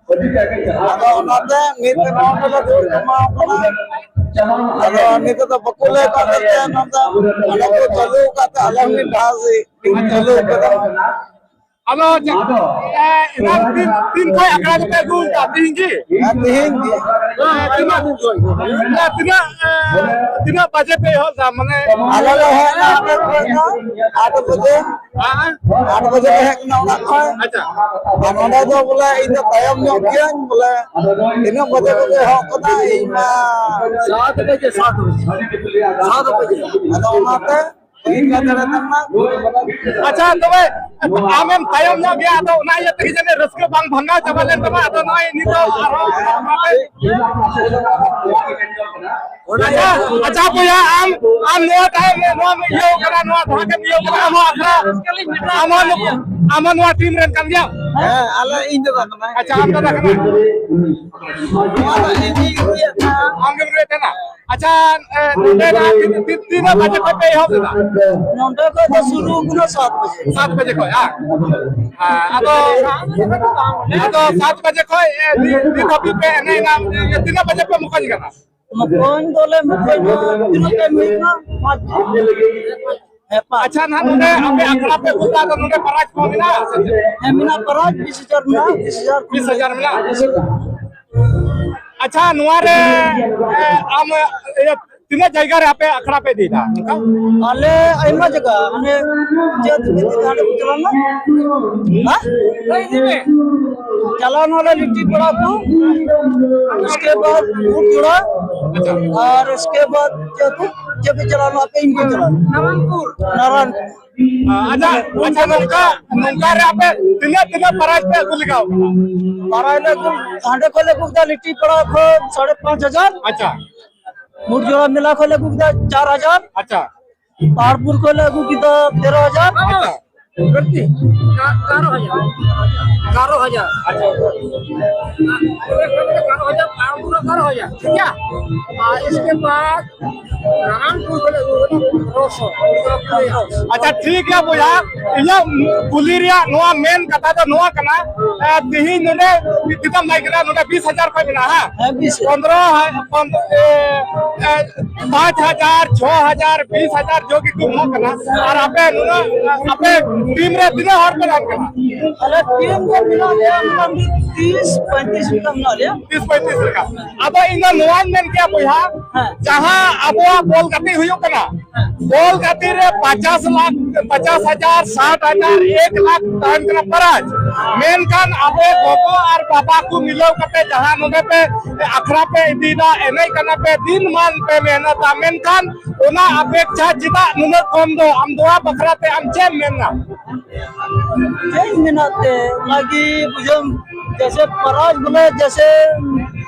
ᱟᱫᱚ ᱚᱱᱟᱛᱮ ᱱᱤᱛ ᱱᱚᱣᱟ ᱠᱚᱞᱮ ᱫᱩᱲᱩᱵ ᱡᱚᱢᱟᱣ ᱠᱟᱱᱟ᱾ ᱟᱫᱚ ᱱᱤᱛᱚᱜ ᱫᱚ ᱵᱟᱠᱚ ᱞᱟᱹᱭ ᱠᱟᱜ ᱞᱮᱛᱮ ᱱᱚᱛᱮ ᱚᱸᱰᱮ ᱠᱚ ᱪᱟᱹᱞᱩ ᱟᱠᱟᱫ ᱛᱮ ᱟᱞᱮ ᱦᱚᱸ ᱢᱤᱫ ᱫᱷᱟᱣ ᱥᱮ ᱪᱟᱹᱞᱩ ᱠᱟᱫᱟ᱾ ᱟᱫᱚ ᱪᱮᱫ, ᱮ, ᱮᱱᱟᱝ ᱛᱤᱱ, ᱛᱤᱱ ᱠᱷᱚᱱ ᱟᱠᱷᱲᱟ ᱫᱚᱯᱮ ᱟᱹᱜᱩ ᱟᱠᱟᱫᱼᱟ? ᱛᱤᱦᱤᱧ ᱜᱮ? ᱦᱮᱸ, ᱛᱤᱦᱤᱧ ᱜᱮ᱾ ᱮ, ᱛᱤᱱᱟᱹᱜ, ᱮ, ᱛᱤᱱᱟᱹᱜ, ᱮ, ᱛᱤᱱᱟᱹᱜ ᱵᱟᱡᱮ ᱯᱮ ᱮᱦᱚᱵ ᱫᱟ? ᱢᱟᱱᱮ ᱟᱞᱮ ᱞᱮ ᱦᱮᱡ ᱮᱱᱟ ᱟᱴ ᱵᱟᱡᱮ᱾ ᱦᱮᱸ? ᱟᱴ ᱵᱟᱡᱮ ᱞᱮ ᱦᱮᱡ ᱮᱱᱟ ᱚᱲᱟᱜ ᱠᱷᱚᱱ᱾ ᱟᱪᱪᱷᱟ᱾ ᱟᱨ ᱱᱚᱰᱮ ᱫᱚ ᱵᱚᱞᱮ ᱤᱧ ᱫᱚ ᱛᱟᱭᱚᱢ ᱧᱚᱜ ᱜᱤᱭᱟᱹᱧ ᱵᱚᱞᱮ᱾ ᱛᱤᱱᱟᱹᱜ ᱵᱟᱡᱮ ᱠᱚ ᱮᱦᱚᱵ ᱠᱟᱫᱟ? ᱤᱧ ᱢᱟ ᱥᱟᱛ ᱵᱟᱡᱮ, ᱥᱟᱛ ᱵᱟᱡᱮ, ᱥᱟᱛ ᱵᱟᱡᱮ᱾ ᱟᱫᱚ ᱚᱱᱟᱛᱮ ᱤᱧ ᱫᱚ ᱫᱟᱲᱮ ᱛᱟᱢ ᱢᱟ᱾ ᱟᱪᱪᱷᱟ, ᱛᱚᱵᱮ ᱟᱢᱮᱢ ᱛᱟᱭᱚᱢ ᱧᱚᱜ ᱜᱮᱭᱟ, ᱟᱫᱚ ᱚᱱᱟ ᱤᱭᱟᱹ ᱛᱮᱜᱮ ᱡᱟᱹᱱᱤᱡ ᱨᱟᱹᱥᱠᱟᱹ ᱵᱟᱝ ᱵᱷᱟᱸᱜᱟᱣ ᱪᱟᱵᱟ ᱞᱮᱱ ᱛᱟᱢᱟ᱾ ᱟᱫᱚ ᱱᱚᱜᱼᱚᱭ ᱱᱤᱛᱚᱜ ᱟᱨᱦᱚᱸ ᱟᱪᱪᱷᱟ, ᱟᱪᱪᱷᱟ ᱵᱚᱭᱦᱟ, ᱟᱢ, ᱟᱢ ᱱᱚᱣᱟ ᱴᱟᱭᱤᱢ ᱨᱮ ᱱᱚᱣᱟᱢ ᱤᱭᱟᱹᱣ ᱠᱟᱱᱟ, ᱱᱚᱣᱟ ᱫᱷᱟᱨᱟ ᱜᱮᱢ ᱤᱭᱟᱹᱣ ᱠᱟᱱᱟ, ᱟᱢ ᱦᱚᱸ ᱟᱥᱲᱟ, ᱟᱢ ᱦᱚᱸ ᱱᱩᱠᱩ, ᱟᱢ ᱦᱚᱸ ᱱᱚᱣᱟ ᱴᱤᱢ ᱨᱮᱱ ᱠᱟᱱ ᱜᱮᱭᱟᱢ? ᱦᱮᱸ, ᱟᱞᱮ, ᱤᱧ ᱫᱚ ᱵᱟᱝ ᱠᱟᱱᱟᱭ᱾ ᱟᱪᱪᱷᱟ, ᱟᱢ ᱫᱚ ᱠᱟᱱᱟ? ᱱᱚᱣᱟ ᱫᱚ ᱤᱧ ᱜᱤᱧ ᱨᱩᱭᱮᱫ ᱛᱟᱦᱮᱸᱱᱟ᱾ ᱟᱢ ᱜᱮᱢ ᱨᱩᱭᱮᱫ ᱛᱟᱦᱮᱸᱱᱟ? ᱟᱪᱪᱷᱟ, ᱮ, ᱱᱚᱰᱮ ᱫᱚ ᱛᱤᱱ, ᱛᱤᱱ, ᱛᱤᱱᱟᱹᱜ ᱵᱟᱡᱮ ᱠᱷᱚᱱ ᱯᱮ ᱮᱦᱚᱵ ᱞᱮᱫᱟ? ᱱᱚᱰᱮ ᱠᱷᱚᱱ ᱫᱚ ᱥᱩᱨᱩ ᱠᱟᱱᱟ ᱥᱟᱛ ᱵᱟᱡᱮ᱾ ᱥᱟᱛ ᱵᱟᱡᱮ ᱠᱷᱚᱱ, ᱦᱮᱸ? ᱦᱮᱸ, ᱟᱫᱚ, ᱟᱫᱚ ᱥᱟᱛ ᱵᱟᱡᱮ ᱠᱷᱚᱱ, ᱮ, ᱱᱤᱛ, ᱱᱤᱛ ᱦᱟᱹᱵᱤᱡ ᱯᱮ ᱮᱱᱮᱡ ᱮᱱᱟ, ᱛᱤᱱᱟᱹᱜ ᱵᱟᱡᱮ ᱯᱮ ᱢᱚᱠᱚᱧ ᱠᱟᱱᱟ? ᱢᱚᱠᱚᱧ ᱫᱚᱞᱮ ᱢᱚᱠᱚᱧ ᱮᱱᱟ, ᱛᱤᱱᱟᱹᱜ ᱴᱟᱭᱤᱢ ᱦᱩᱭ ᱮᱱᱟ? ᱯᱟᱸᱪ ᱵᱟᱡᱮ᱾ ᱦᱮᱸ, ᱯᱟᱸᱪ᱾ ᱟᱪᱪᱷᱟ, ᱱᱟᱦᱟᱜ ᱱᱚᱰᱮ ᱟᱯᱮ ᱟᱠᱷᱲᱟ ᱯᱮ ᱟᱹᱜᱩ ᱞᱮᱫᱟ, ᱟᱫᱚ ᱱᱚᱰᱮ ᱯᱨᱟᱭᱤᱡᱽ ᱠᱚ ᱢᱮᱱᱟᱜᱼᱟ ᱥᱮ ᱪᱮᱫ? ᱦᱮᱸ, ᱢᱮᱱᱟᱜᱼᱟ, ᱯᱨᱟᱭᱤᱡᱽ ᱵᱤᱥ ᱦᱟᱡᱟᱨ ᱢᱮᱱᱟᱜᱼᱟ, ᱵᱤᱥ ᱦᱟᱡᱟᱨ᱾ ᱵᱤᱥ ᱦᱟᱡᱟᱨ ᱢᱮᱱᱟᱜᱼᱟ? ᱟᱪᱪᱷᱟ, ᱱᱚᱣᱟ ᱨᱮ, ᱮ, ᱟᱢ, ᱤᱭᱟᱹ, ᱛᱤᱱᱟᱹᱜ ᱡᱟᱭᱜᱟ ᱨᱮ ᱟᱯᱮ ᱟᱠᱷᱲᱟ ᱯᱮ ᱤᱫᱤᱭᱮᱫᱟ ᱱᱚᱝᱠᱟ? ᱟᱞᱮ ᱟᱭᱢᱟ ᱡᱟᱭᱜᱟ, ᱦᱟᱱᱮ ᱪᱮᱫ ᱦᱟᱸᱰᱮ ᱠᱚ ᱪᱟᱞᱟᱣ ᱞᱮᱱᱟ? ᱦᱮᱸ? ᱪᱟᱞᱟᱣ ᱱᱟᱞᱮ ᱞᱤᱴᱤ ᱯᱟᱲᱟ ᱠᱚ, ᱩᱥᱠᱮ ᱵᱟᱫ ᱵᱩᱴ ᱡᱳᱲᱟ, ᱟᱪᱪᱷᱟ᱾ ᱟᱨ ᱩᱥᱠᱮ ᱵᱟᱫ ᱪᱮᱫ ᱠᱚ, ᱪᱮᱫ ᱯᱮ ᱪᱟᱞᱟᱣ ᱞᱮᱱᱟ? ᱟᱯᱮ ᱤᱧ ᱯᱮ ᱪᱟᱞᱟᱣ ᱞᱮᱱᱟ? ᱱᱟᱨᱟᱱᱯᱩᱨ᱾ ᱱᱟᱨᱟᱱᱯᱩᱨ᱾ ᱟᱪᱪᱷᱟ, ᱟᱪᱪᱷᱟ, ᱱᱚᱝᱠᱟ, ᱱᱚᱝᱠᱟ ᱨᱮ ᱟᱯᱮ ᱛᱤᱱᱟᱹᱜ, ᱛᱤᱱᱟᱹᱜ ᱯᱨᱟᱭᱤᱡᱽ ᱯᱮ ᱟᱹᱜᱩ ᱞᱮᱜᱟᱣ ᱠᱟᱫᱟ? ᱯᱨᱟᱭᱤᱡᱽ ᱞᱮ ᱟᱹᱜᱩ, ᱦᱟᱸᱰᱮ ᱠᱷᱚᱱ ᱞᱮ ᱟᱹᱜᱩ ᱠᱮᱫᱟ ᱞᱤᱴᱤ ᱯᱟᱲᱟ ᱠᱷᱚᱱ ᱥᱟᱲᱮ ᱯᱟᱸᱪ ᱦᱟᱡᱟᱨ᱾ ᱟᱪᱪᱷᱟ᱾ ᱢᱩᱨᱡᱚᱲᱟ ᱢᱮᱞᱟ ᱠᱷᱚᱱ ᱞᱮ ᱟᱹᱜᱩ ᱠᱮᱫᱟ ᱪᱟᱨ ᱦᱟᱡᱟᱨ᱾ ᱟᱪᱪᱷᱟ᱾ ᱯᱟᱦᱟᱲᱯᱩᱨ ᱠᱷᱚᱱ ᱞᱮ ᱟᱹᱜᱩ ᱠᱮᱫᱟ ᱛᱮᱨᱚ ᱦᱟᱡᱟᱨ᱾ ᱟᱪᱪᱷᱟ᱾ ᱵᱟᱹᱲᱛᱤ? ᱮᱜᱟᱨᱚ ᱦᱟᱡᱟᱨ᱾ ᱮᱜᱟᱨᱚ ᱦᱟᱡᱟᱨ᱾ ᱟᱪᱪᱷᱟ᱾ ᱮᱜᱟᱨᱚ ᱦᱟᱡᱟᱨ, ᱯᱟᱦᱟᱲᱯᱩᱨ ᱮᱜᱟᱨᱚ ᱦᱟᱡᱟᱨ, ᱴᱷᱤᱠ ᱜᱮᱭᱟ? ᱟᱨ ᱤᱥᱠᱮ ᱵᱟᱫ ᱱᱟᱨᱟᱱᱯᱩᱨ ᱠᱷᱚᱱ ᱟᱹᱜᱩ ᱠᱟᱫᱟ ᱯᱚᱱᱨᱚᱥᱚ᱾ ᱟᱪᱪᱷᱟ, ᱴᱷᱤᱠ ᱜᱮᱭᱟ ᱵᱚᱭᱦᱟ, ᱤᱧᱟᱹᱜ ᱠᱩᱞᱤ ᱨᱮᱭᱟᱜ ᱱᱚᱣᱟ ᱢᱮᱱ ᱠᱟᱛᱷᱟ ᱫᱚ ᱱᱚᱣᱟ ᱠᱟᱱᱟ, ᱮ, ᱛᱤᱦᱤᱧ ᱱᱚᱰᱮ ᱛᱤᱱᱟᱹᱜ ᱮᱢ ᱞᱟᱹᱭ ᱠᱮᱫᱟ? ᱱᱚᱰᱮ ᱵᱤᱥ ᱦᱟᱡᱟᱨ ᱠᱷᱚᱱ ᱢᱮᱱᱟᱜᱼᱟ, ᱦᱮᱸ? ᱦᱮᱸ, ᱵᱤᱥ ᱦᱟᱡᱟᱨ᱾ ᱯᱚᱱᱨᱚ, ᱯᱚᱱᱨᱚ, ᱮ, ᱮ, ᱯᱟᱸᱪ ᱦᱟᱡᱟᱨ, ᱪᱷᱚ ᱦᱟᱡᱟᱨ, ᱵᱤᱥ ᱦᱟᱡᱟᱨ ᱡᱚ ᱜᱮᱠᱚ ᱮᱢᱚᱜ ᱠᱟᱱᱟ᱾ ᱟᱨ ᱟᱯᱮ ᱱᱩᱱᱟᱹᱜ, ᱟᱯᱮ ᱴᱤᱢ ᱨᱮ ᱛᱤᱱᱟᱹᱜ ᱦᱚᱲ ᱯᱮ ᱛᱟᱦᱮᱱ ᱠᱟᱱᱟ? ᱟᱞᱮ ᱴᱤᱢ ᱫᱚ ᱢᱮᱱᱟᱜ ᱞᱮᱭᱟ ᱢᱚᱴᱟᱢᱩᱴᱤ ᱛᱤᱥ ᱯᱚᱸᱭᱛᱨᱤᱥ ᱞᱮᱠᱟ ᱢᱮᱱᱟᱜ ᱞᱮᱭᱟ᱾ ᱛᱤᱥ ᱯᱚᱸᱭᱛᱨᱤᱥ ᱞᱮᱠᱟ᱾ ᱟᱫᱚ ᱤᱧ ᱫᱚ ᱱᱚᱣᱟᱧ ᱢᱮᱱ ᱠᱮᱭᱟ ᱵᱚᱭᱦᱟ, ᱦᱮᱸ᱾ ᱡᱟᱦᱟᱸ ᱟᱵᱚᱣᱟᱜ ᱵᱚᱞ ᱜᱟᱛᱮ ᱦᱩᱭᱩᱜ ᱠᱟᱱᱟ, ᱵᱚᱞ ᱜᱟᱛᱮ ᱨᱮ ᱯᱚᱪᱟᱥ ᱞᱟᱠᱷ, ᱯᱚᱪᱟᱥ ᱦᱟᱡᱟᱨ, ᱥᱟᱴ ᱦᱟᱡᱟᱨ, ᱮᱠ ᱞᱟᱠᱷ ᱛᱟᱦᱮᱱ ᱠᱟᱱᱟ ᱯᱨᱟᱭᱤᱡᱽ᱾ ᱢᱮᱱᱠᱷᱟᱱ ᱟᱯᱮ ᱜᱚᱜᱚ ᱟᱨ ᱵᱟᱵᱟ ᱠᱚ ᱢᱤᱞᱟᱹᱣ ᱠᱟᱛᱮ ᱡᱟᱦᱟᱸ ᱱᱚᱰᱮ ᱯᱮ ᱟᱠᱷᱲᱟ ᱯᱮ ᱤᱫᱤᱭᱮᱫᱟ, ᱮᱱᱮᱡ ᱠᱟᱱᱟ ᱯᱮ, ᱫᱤᱱ ᱢᱟᱱ ᱯᱮ ᱢᱮᱦᱱᱚᱛᱟ, ᱢᱮᱱᱠᱷᱟᱱ ᱚᱱᱟ ᱟᱯᱮᱠᱷᱟ ᱪᱮᱫᱟᱜ ᱱᱩᱱᱟᱹᱜ ᱠᱚᱢ ᱫᱚ? ᱟᱢ ᱱᱚᱣᱟ ᱵᱟᱠᱷᱨᱟ ᱛᱮ ᱟᱢ ᱪᱮᱫ ᱮᱢ ᱢᱮᱱᱟ? ᱪᱮᱫ ᱤᱧ ᱢᱮᱱᱟ ᱛᱮ, ᱚᱱᱟᱜᱮ ᱵᱩᱡᱷᱟᱹᱣ, ᱡᱮᱥᱮ ᱯᱨᱟᱭᱤᱡᱽ ᱵᱚᱞᱮ, ᱡᱮᱥᱮ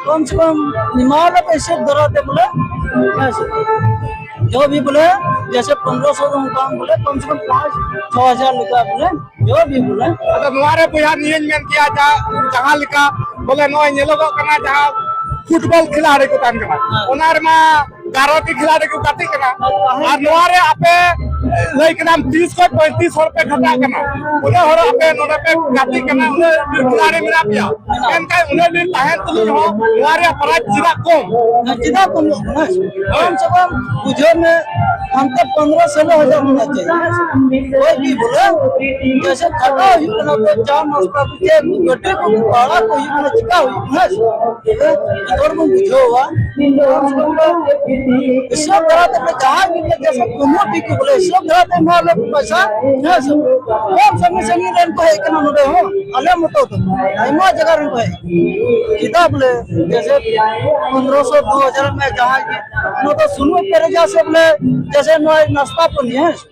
ᱠᱚᱢ ᱥᱮ ᱠᱚᱢ ᱮᱢᱟ ᱞᱮᱯᱮ ᱦᱤᱥᱟᱹᱵ ᱫᱷᱟᱨᱟ ᱛᱮ ᱵᱚᱞᱮ, ᱦᱮᱸ ᱥᱮ? ᱡᱚ ᱵᱷᱤ ᱵᱚᱞᱮ, ᱡᱮᱥᱮ ᱯᱚᱱᱨᱚᱥᱚ ᱫᱚ ᱵᱟᱝ ᱵᱚᱞᱮ, ᱠᱚᱢ ᱥᱮ ᱠᱚᱢ ᱯᱟᱸᱪ ᱪᱷᱚ ᱦᱟᱡᱟᱨ ᱞᱮᱠᱟ ᱵᱚᱞᱮ, ᱡᱚ ᱵᱷᱤ ᱵᱚᱞᱮ᱾ ᱟᱫᱚ ᱱᱚᱣᱟ ᱨᱮ ᱵᱚᱭᱦᱟ ᱱᱤᱭᱟᱹᱧ ᱢᱮᱱ ᱠᱮᱭᱟ, ᱡᱟ-, ᱡᱟᱦᱟᱸ ᱞᱮᱠᱟ ᱵᱚᱞᱮ ᱱᱚᱜᱼᱚᱭ ᱧᱮᱞᱚᱜᱚᱜ ᱠᱟᱱᱟ, ᱡᱟᱦᱟᱸ ᱯᱷᱩᱴᱵᱚᱞ ᱠᱷᱤᱞᱟᱲᱤ ᱠᱚ ᱛᱟᱦᱮᱱ ᱠᱟᱱᱟ, ᱦᱮᱸ᱾ ᱚᱱᱟ ᱨᱮᱢᱟ ᱜᱟᱨᱚ ᱴᱤ ᱠᱷᱤᱞᱟᱲᱤ ᱠᱚ ᱜᱟᱛᱮᱜ ᱠᱟᱱᱟ᱾ ᱦᱮᱸ, ᱛᱟᱦᱮᱸ ᱟᱨ ᱱᱚᱣᱟ ᱨᱮ ᱟᱯᱮ ᱞᱟᱹᱭ ᱠᱮᱫᱟᱢ ᱛᱤᱥ ᱠᱷᱚᱱ ᱯᱚᱸᱭᱛᱨᱤᱥ ᱦᱚᱲ ᱯᱮ ᱠᱷᱟᱴᱟᱜ ᱠᱟᱱᱟ, ᱩᱱᱟᱹᱜ ᱦᱚᱲ ᱟᱯᱮ ᱱᱚᱰᱮ ᱯᱮ ᱜᱟᱛᱮᱜ ᱠᱟᱱᱟ, ᱩᱱᱟᱹᱜ ᱰᱷᱮᱨ ᱠᱷᱤᱞᱟᱲᱤ ᱢᱮᱱᱟᱜ ᱯᱮᱭᱟ, ᱢᱮᱱᱠᱷᱟᱱ ᱩᱱᱟᱹᱜ ᱰᱷᱮᱨ ᱛᱟᱦᱮᱱ ᱛᱩᱞᱩᱡ ᱦᱚᱸ ᱱᱚᱣᱟ ᱨᱮᱭᱟᱜ ᱯᱨᱟᱭᱤᱡᱽ ᱪᱮᱫᱟᱜ ᱠᱚᱢ? ᱦᱮᱸ, ᱪᱮᱫᱟᱜ ᱠᱚᱢᱚᱜ ᱠᱟᱱᱟ? ᱠᱚᱢ ᱥᱮ ᱠᱚᱢ ᱵᱩᱡᱷᱟᱹᱣ ᱢᱮ, ᱦᱟᱱᱛᱮ ᱯᱚᱱᱨᱚ ᱥᱳᱞᱳ ᱦᱟᱡᱟᱨ ᱢᱮᱱᱟᱜ ᱪᱟᱭ᱾ ᱦᱳᱭ ᱠᱤ ᱵᱚᱞᱮ? ᱡᱮᱥᱮ ᱠᱷᱟᱴᱟᱣ ᱦᱩᱭᱩᱜ ᱠᱟᱱᱟ, ᱛᱚ ᱪᱟ ᱱᱟᱥᱛᱟ ᱠᱚ ᱪᱮᱫ ᱜᱟᱹᱰᱤ ᱠᱚ ᱵᱷᱟᱲᱟ ᱠᱚ ᱦᱩᱭᱩᱜ ᱠᱟᱱᱟ, ᱪᱤᱠᱟ ᱦᱩᱭᱩᱜ ᱠᱟᱱᱟ? ᱦᱮᱸ ᱥᱮ? ᱡᱚᱛᱚ ᱦᱚᱲ ᱵᱚᱱ ᱵᱩᱡᱷᱟᱹᱣᱟ᱾ ᱠᱚᱢ ᱥᱮ ᱠᱚᱢ ᱫᱚ ᱦᱤᱥᱟᱹᱵ ᱫᱷᱟᱨᱟ ᱛᱮ ᱡᱟᱦᱟᱸᱭ ᱜᱮ ᱵᱚᱞᱮ ᱡᱮᱥᱮ ᱠᱚᱢᱚ ᱴᱤᱠ ᱵᱚᱞᱮ ᱦᱤᱥᱟᱹᱵ ᱫᱷᱟᱨᱟ ᱛᱮ ᱮᱢᱟ ᱞᱮ ᱯᱚᱭᱥᱟ, ᱦᱮᱸ ᱥᱮ? ᱠᱚᱢ ᱥᱟᱺᱜᱤᱧ ᱥᱟᱺᱜᱤᱧ ᱨᱮᱱ ᱠᱚ ᱦᱮᱡ ᱠᱟᱱᱟ ᱱᱚᱰᱮ ᱦᱚᱸ, ᱟᱞᱮ ᱢᱚᱛᱚ ᱫᱚ ᱟᱭᱢᱟ ᱡᱟᱭᱜᱟ ᱨᱮᱱ ᱠᱚ ᱦᱮᱡ ᱠᱟᱱᱟ᱾ ᱪᱮᱫᱟᱜ ᱵᱚᱞᱮ ᱡᱮᱥᱮ ᱯᱚᱱᱨᱚ ᱥᱚ ᱫᱩ ᱦᱟᱡᱟᱨ ᱢᱮ ᱡᱟᱦᱟᱸᱭ ᱜᱮ, ᱱᱚᱣᱟ ᱫᱚ ᱥᱩᱱᱩᱢ ᱯᱮᱨᱮᱡᱟ ᱥᱮ ᱵᱚᱞᱮ ᱡᱮᱥᱮ ᱱᱚᱣᱟ ᱱᱟᱥᱛᱟ ᱯᱟᱹᱱᱤ, ᱦᱮᱸ ᱥᱮ?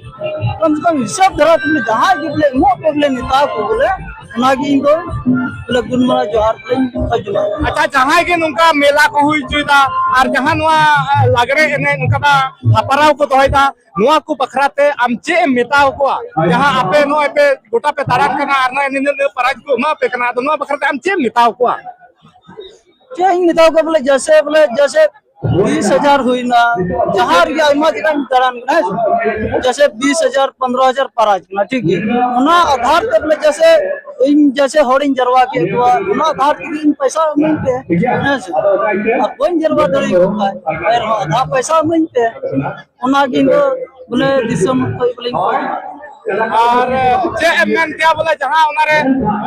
ᱠᱚᱢ ᱥᱮ ᱠᱚᱢ ᱦᱤᱥᱟᱹᱵ ᱫᱷᱟᱨᱟ ᱛᱮ ᱡᱟᱦᱟᱸᱭ ᱜᱮ ᱵᱚᱞᱮ ᱮᱢᱚᱜ ᱯᱮ ᱵᱚᱞᱮ ᱱᱮᱛᱟ ᱠᱚ ᱵᱚᱞᱮ, ᱚᱱᱟᱜᱮ ᱤᱧ ᱫᱚ ᱵᱚᱞᱮ ᱜᱩᱱᱢᱟᱱᱟᱣ ᱡᱚᱦᱟᱨ ᱵᱚᱞᱮᱧ ᱠᱷᱚᱡᱚᱜᱼᱟ᱾ ᱟᱪᱪᱷᱟ, ᱡᱟᱦᱟᱸᱭ ᱜᱮ ᱱᱚᱝᱠᱟ ᱢᱮᱞᱟ ᱠᱚ ᱦᱩᱭ ᱦᱚᱪᱚᱭᱮᱫᱟ ᱟᱨ ᱡᱟᱦᱟᱸ ᱱᱚᱣᱟ, ᱟ, ᱞᱟᱜᱽᱲᱮ ᱮᱱᱮᱡ ᱱᱚᱝᱠᱟᱱᱟᱜ ᱦᱟᱯᱲᱟᱣ ᱠᱚ ᱫᱚᱦᱚᱭᱮᱫᱟ, ᱱᱚᱣᱟ ᱠᱚ ᱵᱟᱠᱷᱨᱟ ᱛᱮ ᱟᱢ ᱪᱮᱫ ᱮᱢ ᱢᱮᱛᱟᱣ ᱠᱚᱣᱟ? ᱡᱟᱦᱟᱸ ᱟᱯᱮ ᱱᱚᱜᱼᱚᱭ ᱯᱮ ᱜᱚᱴᱟ ᱯᱮ ᱫᱟᱬᱟᱱ ᱠᱟᱱᱟ ᱟᱨ ᱱᱚᱜᱼᱚᱭ ᱱᱤᱱᱟᱹᱜ ᱱᱤᱱᱟᱹᱜ ᱯᱨᱟᱭᱤᱡᱽ ᱠᱚ ᱮᱢᱟ ᱯᱮ ᱠᱟᱱᱟ, ᱟᱫᱚ ᱱᱚᱣᱟ ᱵᱟᱠᱷᱨᱟ ᱛᱮ ᱟᱢ ᱪᱮᱫ ᱮᱢ ᱢᱮᱛᱟᱣ ᱠᱚᱣᱟ? ᱪᱮᱫ ᱤᱧ ᱢᱮᱛᱟ ᱠᱚᱣᱟ ᱵᱚᱞᱮ, ᱡᱮᱥᱮ ᱵᱚᱞᱮ ᱡᱮᱥᱮ ᱵᱤᱥ ᱦᱟᱡᱟᱨ ᱦᱩᱭᱱᱟ, ᱡᱟᱦᱟᱸ ᱨᱮᱜᱮ ᱟᱭᱢᱟ ᱡᱟᱭᱜᱟᱧ ᱫᱟᱬᱟᱱ ᱠᱟᱱᱟ, ᱦᱮᱸ ᱥᱮ? ᱡᱮᱥᱮ ᱵᱤᱥ ᱦᱟᱡᱟᱨ, ᱯᱚᱱᱨᱚ ᱦᱟᱡᱟᱨ ᱯᱟᱨᱟᱡᱽ ᱠᱟᱱᱟ, ᱴᱷᱤᱠ ᱜᱮᱭᱟ᱾ ᱚᱱᱟ ᱟᱫᱷᱟᱨ ᱛᱮ ᱵᱚᱞᱮ ᱡᱮᱥᱮ ᱤᱧ ᱡᱮᱥᱮ ᱦᱚᱲᱤᱧ ᱡᱟᱨᱣᱟ ᱠᱮᱫ ᱠᱚᱣᱟ, ᱚᱱᱟ ᱟᱫᱷᱟᱨ ᱛᱮᱜᱮ ᱤᱧ ᱯᱚᱭᱥᱟ ᱤᱢᱟᱹᱧ ᱯᱮ, ᱦᱮᱸ ᱥᱮ? ᱟᱨ ᱵᱟᱹᱧ ᱡᱟᱨᱣᱟ ᱫᱟᱲᱮᱭᱟᱠᱚ ᱠᱷᱟᱡ, ᱮᱱᱨᱮᱦᱚᱸ ᱟᱫᱷᱟ ᱯᱚᱭᱥᱟ ᱤᱢᱟᱹᱧ ᱯᱮ᱾ ᱚᱱᱟᱜᱮ ᱤᱧ ᱫᱚ ᱵᱚᱞᱮ ᱫᱤᱥᱚᱢ ᱠᱷᱚᱡ ᱵᱚᱞᱮᱧ ᱠᱷᱚᱡᱽ᱾ ᱟᱨ ᱪᱮᱫ ᱮᱢ ᱢᱮᱱ ᱠᱮᱭᱟ ᱵᱚᱞᱮ, ᱡᱟᱦᱟᱸ ᱚᱱᱟᱨᱮ,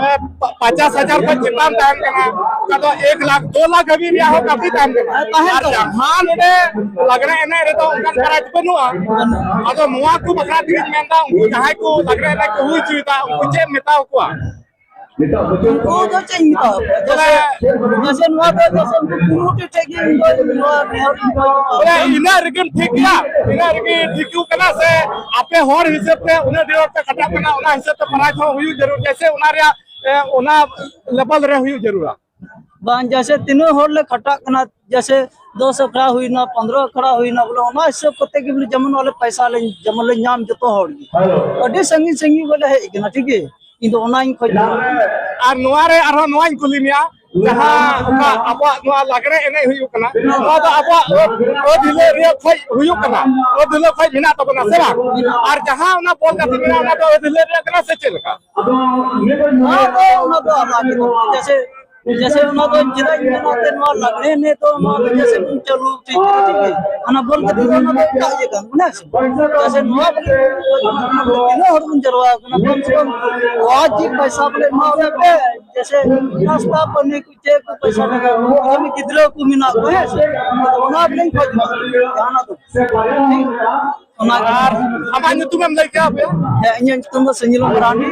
ᱮ, ᱯᱟ-, ᱯᱚᱧᱪᱟᱥ ᱦᱟᱡᱟᱨ ᱠᱷᱚᱱ ᱪᱮᱛᱟᱱ ᱛᱟᱦᱮᱱ ᱠᱟᱱᱟ, ᱚᱠᱟ ᱫᱚ ᱮᱠ ᱞᱟᱠᱷ, ᱫᱩ ᱞᱟᱠᱷ ᱦᱟᱹᱵᱤᱡ ᱨᱮᱭᱟᱜ ᱦᱚᱸ ᱠᱟᱹᱯᱤ ᱛᱟᱦᱮᱱ ᱠᱟᱱᱟ᱾ ᱦᱮᱸ, ᱛᱟᱦᱮᱱ ᱟᱨ ᱠᱟᱱᱟ᱾ ᱡᱟᱦᱟᱸ ᱱᱚᱰᱮ ᱞᱟᱜᱽᱲᱮ ᱮᱱᱮᱡ ᱨᱮᱫᱚ ᱚᱱᱠᱟᱱ ᱯᱨᱟᱭᱤᱡᱽ ᱵᱟᱹᱱᱩᱜᱼᱟ᱾ ᱵᱟᱹᱱᱩᱜᱼᱟ᱾ ᱟᱫᱚ ᱱᱚᱣᱟ ᱠᱚ ᱵᱟᱠᱷᱨᱟ ᱛᱮᱜᱮᱧ ᱢᱮᱱᱫᱟ, ᱩᱱᱠᱩ ᱡᱟᱦᱟᱸᱭ ᱠᱚ ᱞᱟᱜᱽᱲᱮ ᱮᱱᱮᱡ ᱠᱚ ᱦᱩᱭ ᱦᱚᱪᱚᱭᱮᱫᱟ, ᱩᱱᱠᱩ ᱪᱮᱫ ᱮᱢ ᱢᱮᱛᱟ ᱠᱚᱣᱟ? ᱩᱱᱠᱩ ᱫᱚ ᱪᱮᱫ ᱤᱧ ᱢᱮᱛᱟ ᱠᱚᱣᱟ? ᱡᱮᱥᱮ, ᱡᱮᱥᱮ ᱱᱚᱣᱟ ᱫᱚ ᱡᱮᱥᱮ ᱩᱱᱠᱩ ᱠᱩᱨᱩᱢᱩᱴᱩ ᱴᱷᱮᱡ ᱜᱮ ᱤᱧ ᱫᱚ ᱱᱚᱣᱟ ᱱᱮᱦᱚᱨ ᱤᱧ ᱫᱚᱦᱚᱭ ᱠᱟᱱᱟ᱾ ᱵᱚᱞᱮ ᱤᱱᱟᱹᱜ ᱨᱮᱜᱮᱢ ᱴᱷᱤᱠ ᱜᱮᱭᱟ, ᱤᱱᱟᱹᱜ ᱨᱮᱜᱮ ᱴᱷᱤᱠ ᱠᱟᱱᱟ ᱥᱮ ᱟᱯᱮ ᱦᱚᱲ ᱦᱤᱥᱟᱹᱵ ᱛᱮ ᱩᱱᱟᱹᱜ ᱰᱷᱮᱨ ᱯᱮ ᱠᱷᱟᱴᱟᱜ ᱠᱟᱱᱟ, ᱚᱱᱟ ᱦᱤᱥᱟᱹᱵ ᱛᱮ ᱯᱨᱟᱭᱤᱡᱽ ᱦᱚᱸ ᱦᱩᱭᱩᱜ ᱡᱟᱹᱨᱩᱲ ᱜᱮᱭᱟ ᱥᱮ ᱚᱱᱟ ᱨᱮᱭᱟᱜ, ᱮ, ᱚᱱᱟ ᱞᱮᱵᱮᱞ ᱨᱮ ᱦᱩᱭᱩᱜ ᱡᱟᱹᱨᱩᱲᱟ? ᱵᱟᱝ, ᱡᱮᱥᱮ ᱛᱤᱱᱟᱹᱜ ᱦᱚᱲ ᱞᱮ ᱠᱷᱟᱴᱟᱜ ᱠᱟᱱᱟ, ᱡᱮᱥᱮ ᱫᱚᱥ ᱟᱠᱷᱲᱟ ᱦᱩᱭᱱᱟ, ᱯᱚᱱᱨᱚ ᱟᱠᱷᱲᱟ ᱦᱩᱭᱱᱟ, ᱵᱚᱞᱮ ᱚᱱᱟ ᱦᱤᱥᱟᱹᱵ ᱠᱟᱛᱮ ᱜᱮ ᱵᱚᱞᱮ ᱡᱮᱢᱚᱱ ᱟᱞᱮ ᱯᱚᱭᱥᱟ ᱞᱮ ᱡᱮᱢᱚᱱ ᱞᱮ ᱧᱟᱢ ᱡᱚᱛᱚ ᱦᱚᱲ ᱜᱮ᱾ ᱟᱹᱰᱤ ᱥᱟᱺᱜᱤᱧ ᱥᱟᱺᱜᱤᱧ ᱵᱚᱞᱮ ᱦᱮᱡ ᱟᱠᱟᱱᱟ, ᱴᱷᱤᱠ ᱜᱮ᱾ ᱤᱧ ᱫᱚ ᱚᱱᱟᱧ ᱠᱷᱚᱡᱽ ᱠᱟᱱᱟ᱾ ᱟᱨ ᱱᱚᱣᱟ ᱨᱮ ᱟᱨᱦᱚᱸ ᱱᱚᱣᱟᱧ ᱠᱩᱞᱤ ᱢᱮᱭᱟ, ᱡᱟᱦᱟᱸ ᱚᱠᱟ ᱟᱵᱚᱣᱟᱜ ᱱᱚᱣᱟ ᱞᱟᱜᱽᱲᱮ ᱮᱱᱮᱡ ᱦᱩᱭᱩᱜ ᱠᱟᱱᱟ, ᱱᱚᱣᱟ ᱫᱚ ᱟᱵᱚᱣᱟᱜ ᱟᱹᱫ-, ᱟᱹᱫ ᱦᱤᱞᱟᱹ ᱨᱮᱭᱟᱜ ᱠᱷᱚᱡ ᱦᱩᱭᱩᱜ ᱠᱟᱱᱟ, ᱟᱹᱫ ᱦᱤᱞᱟᱹ ᱠᱷᱚᱡ ᱢᱮᱱᱟᱜ ᱛᱟᱵᱚᱱᱟ ᱥᱮ ᱵᱟᱝ? ᱟᱨ ᱡᱟᱦᱟᱸ ᱚᱱᱟ ᱵᱚᱞ ᱜᱟᱛᱮ ᱢᱮᱱᱟᱜᱼᱟ, ᱚᱱᱟ ᱫᱚ ᱟᱹᱫ ᱦᱤᱞᱟᱹ ᱨᱮᱭᱟᱜ ᱠᱟᱱᱟ ᱥᱮ ᱪᱮᱫ ᱞᱮᱠᱟ? ᱚᱱᱟ ᱫᱚ, ᱚᱱᱟ ᱫᱚ ᱟᱞᱟᱜᱽ ᱜᱮ ᱛᱟᱵᱚᱱᱟ᱾ ᱡᱮᱥᱮ, ᱡᱮᱥᱮ ᱚᱱᱟ ᱫᱚ ᱪᱮᱫᱟᱜ ᱤᱧ ᱢᱮᱱᱟ ᱛᱮ ᱱᱚᱣᱟ ᱞᱟᱜᱽᱲᱮ ᱮᱱᱮᱡ ᱫᱚ ᱱᱚᱣᱟ ᱫᱚ ᱡᱮᱥᱮ ᱵᱚᱱ ᱪᱟᱹᱞᱩ ᱴᱷᱤᱠ ᱠᱟᱱᱟ, ᱴᱷᱤᱠ ᱜᱮ᱾ ᱦᱟᱱᱟ ᱵᱚᱞ ᱜᱟᱛᱮ ᱫᱚ ᱚᱱᱟ ᱫᱚ ᱮᱴᱟᱜ ᱤᱭᱟᱹ ᱠᱟᱱᱟ, ᱵᱩᱡᱷᱟᱹᱣ ᱥᱮ? ᱡᱮᱥᱮ ᱱᱚᱣᱟ ᱵᱚᱞᱮ ᱛᱤᱱᱟᱹᱜ ᱦᱚᱲ ᱵᱚᱱ ᱡᱟᱨᱣᱟ ᱟᱠᱟᱱᱟ, ᱠᱚᱢ ᱥᱮ ᱠᱚᱢ ᱣᱟᱡᱤᱵ ᱯᱚᱭᱥᱟ ᱵᱚᱞᱮ ᱮᱢᱟ ᱞᱮ ᱯᱮ, ᱡᱮᱥᱮ ᱱᱟᱥᱛᱟ ᱯᱟᱹᱱᱤ ᱠᱚ ᱪᱮᱫ ᱠᱚ ᱯᱚᱭᱥᱟ ᱴᱟᱠᱟ ᱠᱚ, ᱟᱹᱰᱤ ᱜᱤᱫᱽᱨᱟᱹ ᱠᱚ ᱢᱮᱱᱟᱜ ᱠᱚᱣᱟ, ᱦᱮᱸ ᱥᱮ? ᱟᱫᱚ ᱚᱱᱟ ᱵᱚᱞᱮᱧ ᱠᱷᱚᱡ ᱠᱟᱱᱟ, ᱡᱟᱦᱟᱱᱟᱜ ᱫᱚ᱾ ᱚᱱᱟ ᱜᱮ᱾ ᱟᱨ ᱟᱢᱟᱜ ᱧᱩᱛᱩᱢ ᱮᱢ ᱞᱟᱹᱭ ᱠᱮᱭᱟ ᱵᱚᱭᱦᱟ? ᱦᱮᱸ, ᱤᱧᱟᱹᱜ ᱧᱩᱛᱩᱢ ᱫᱚ ᱥᱟᱹᱧᱡᱤᱞ ᱢᱟᱨᱟᱱᱰᱤ,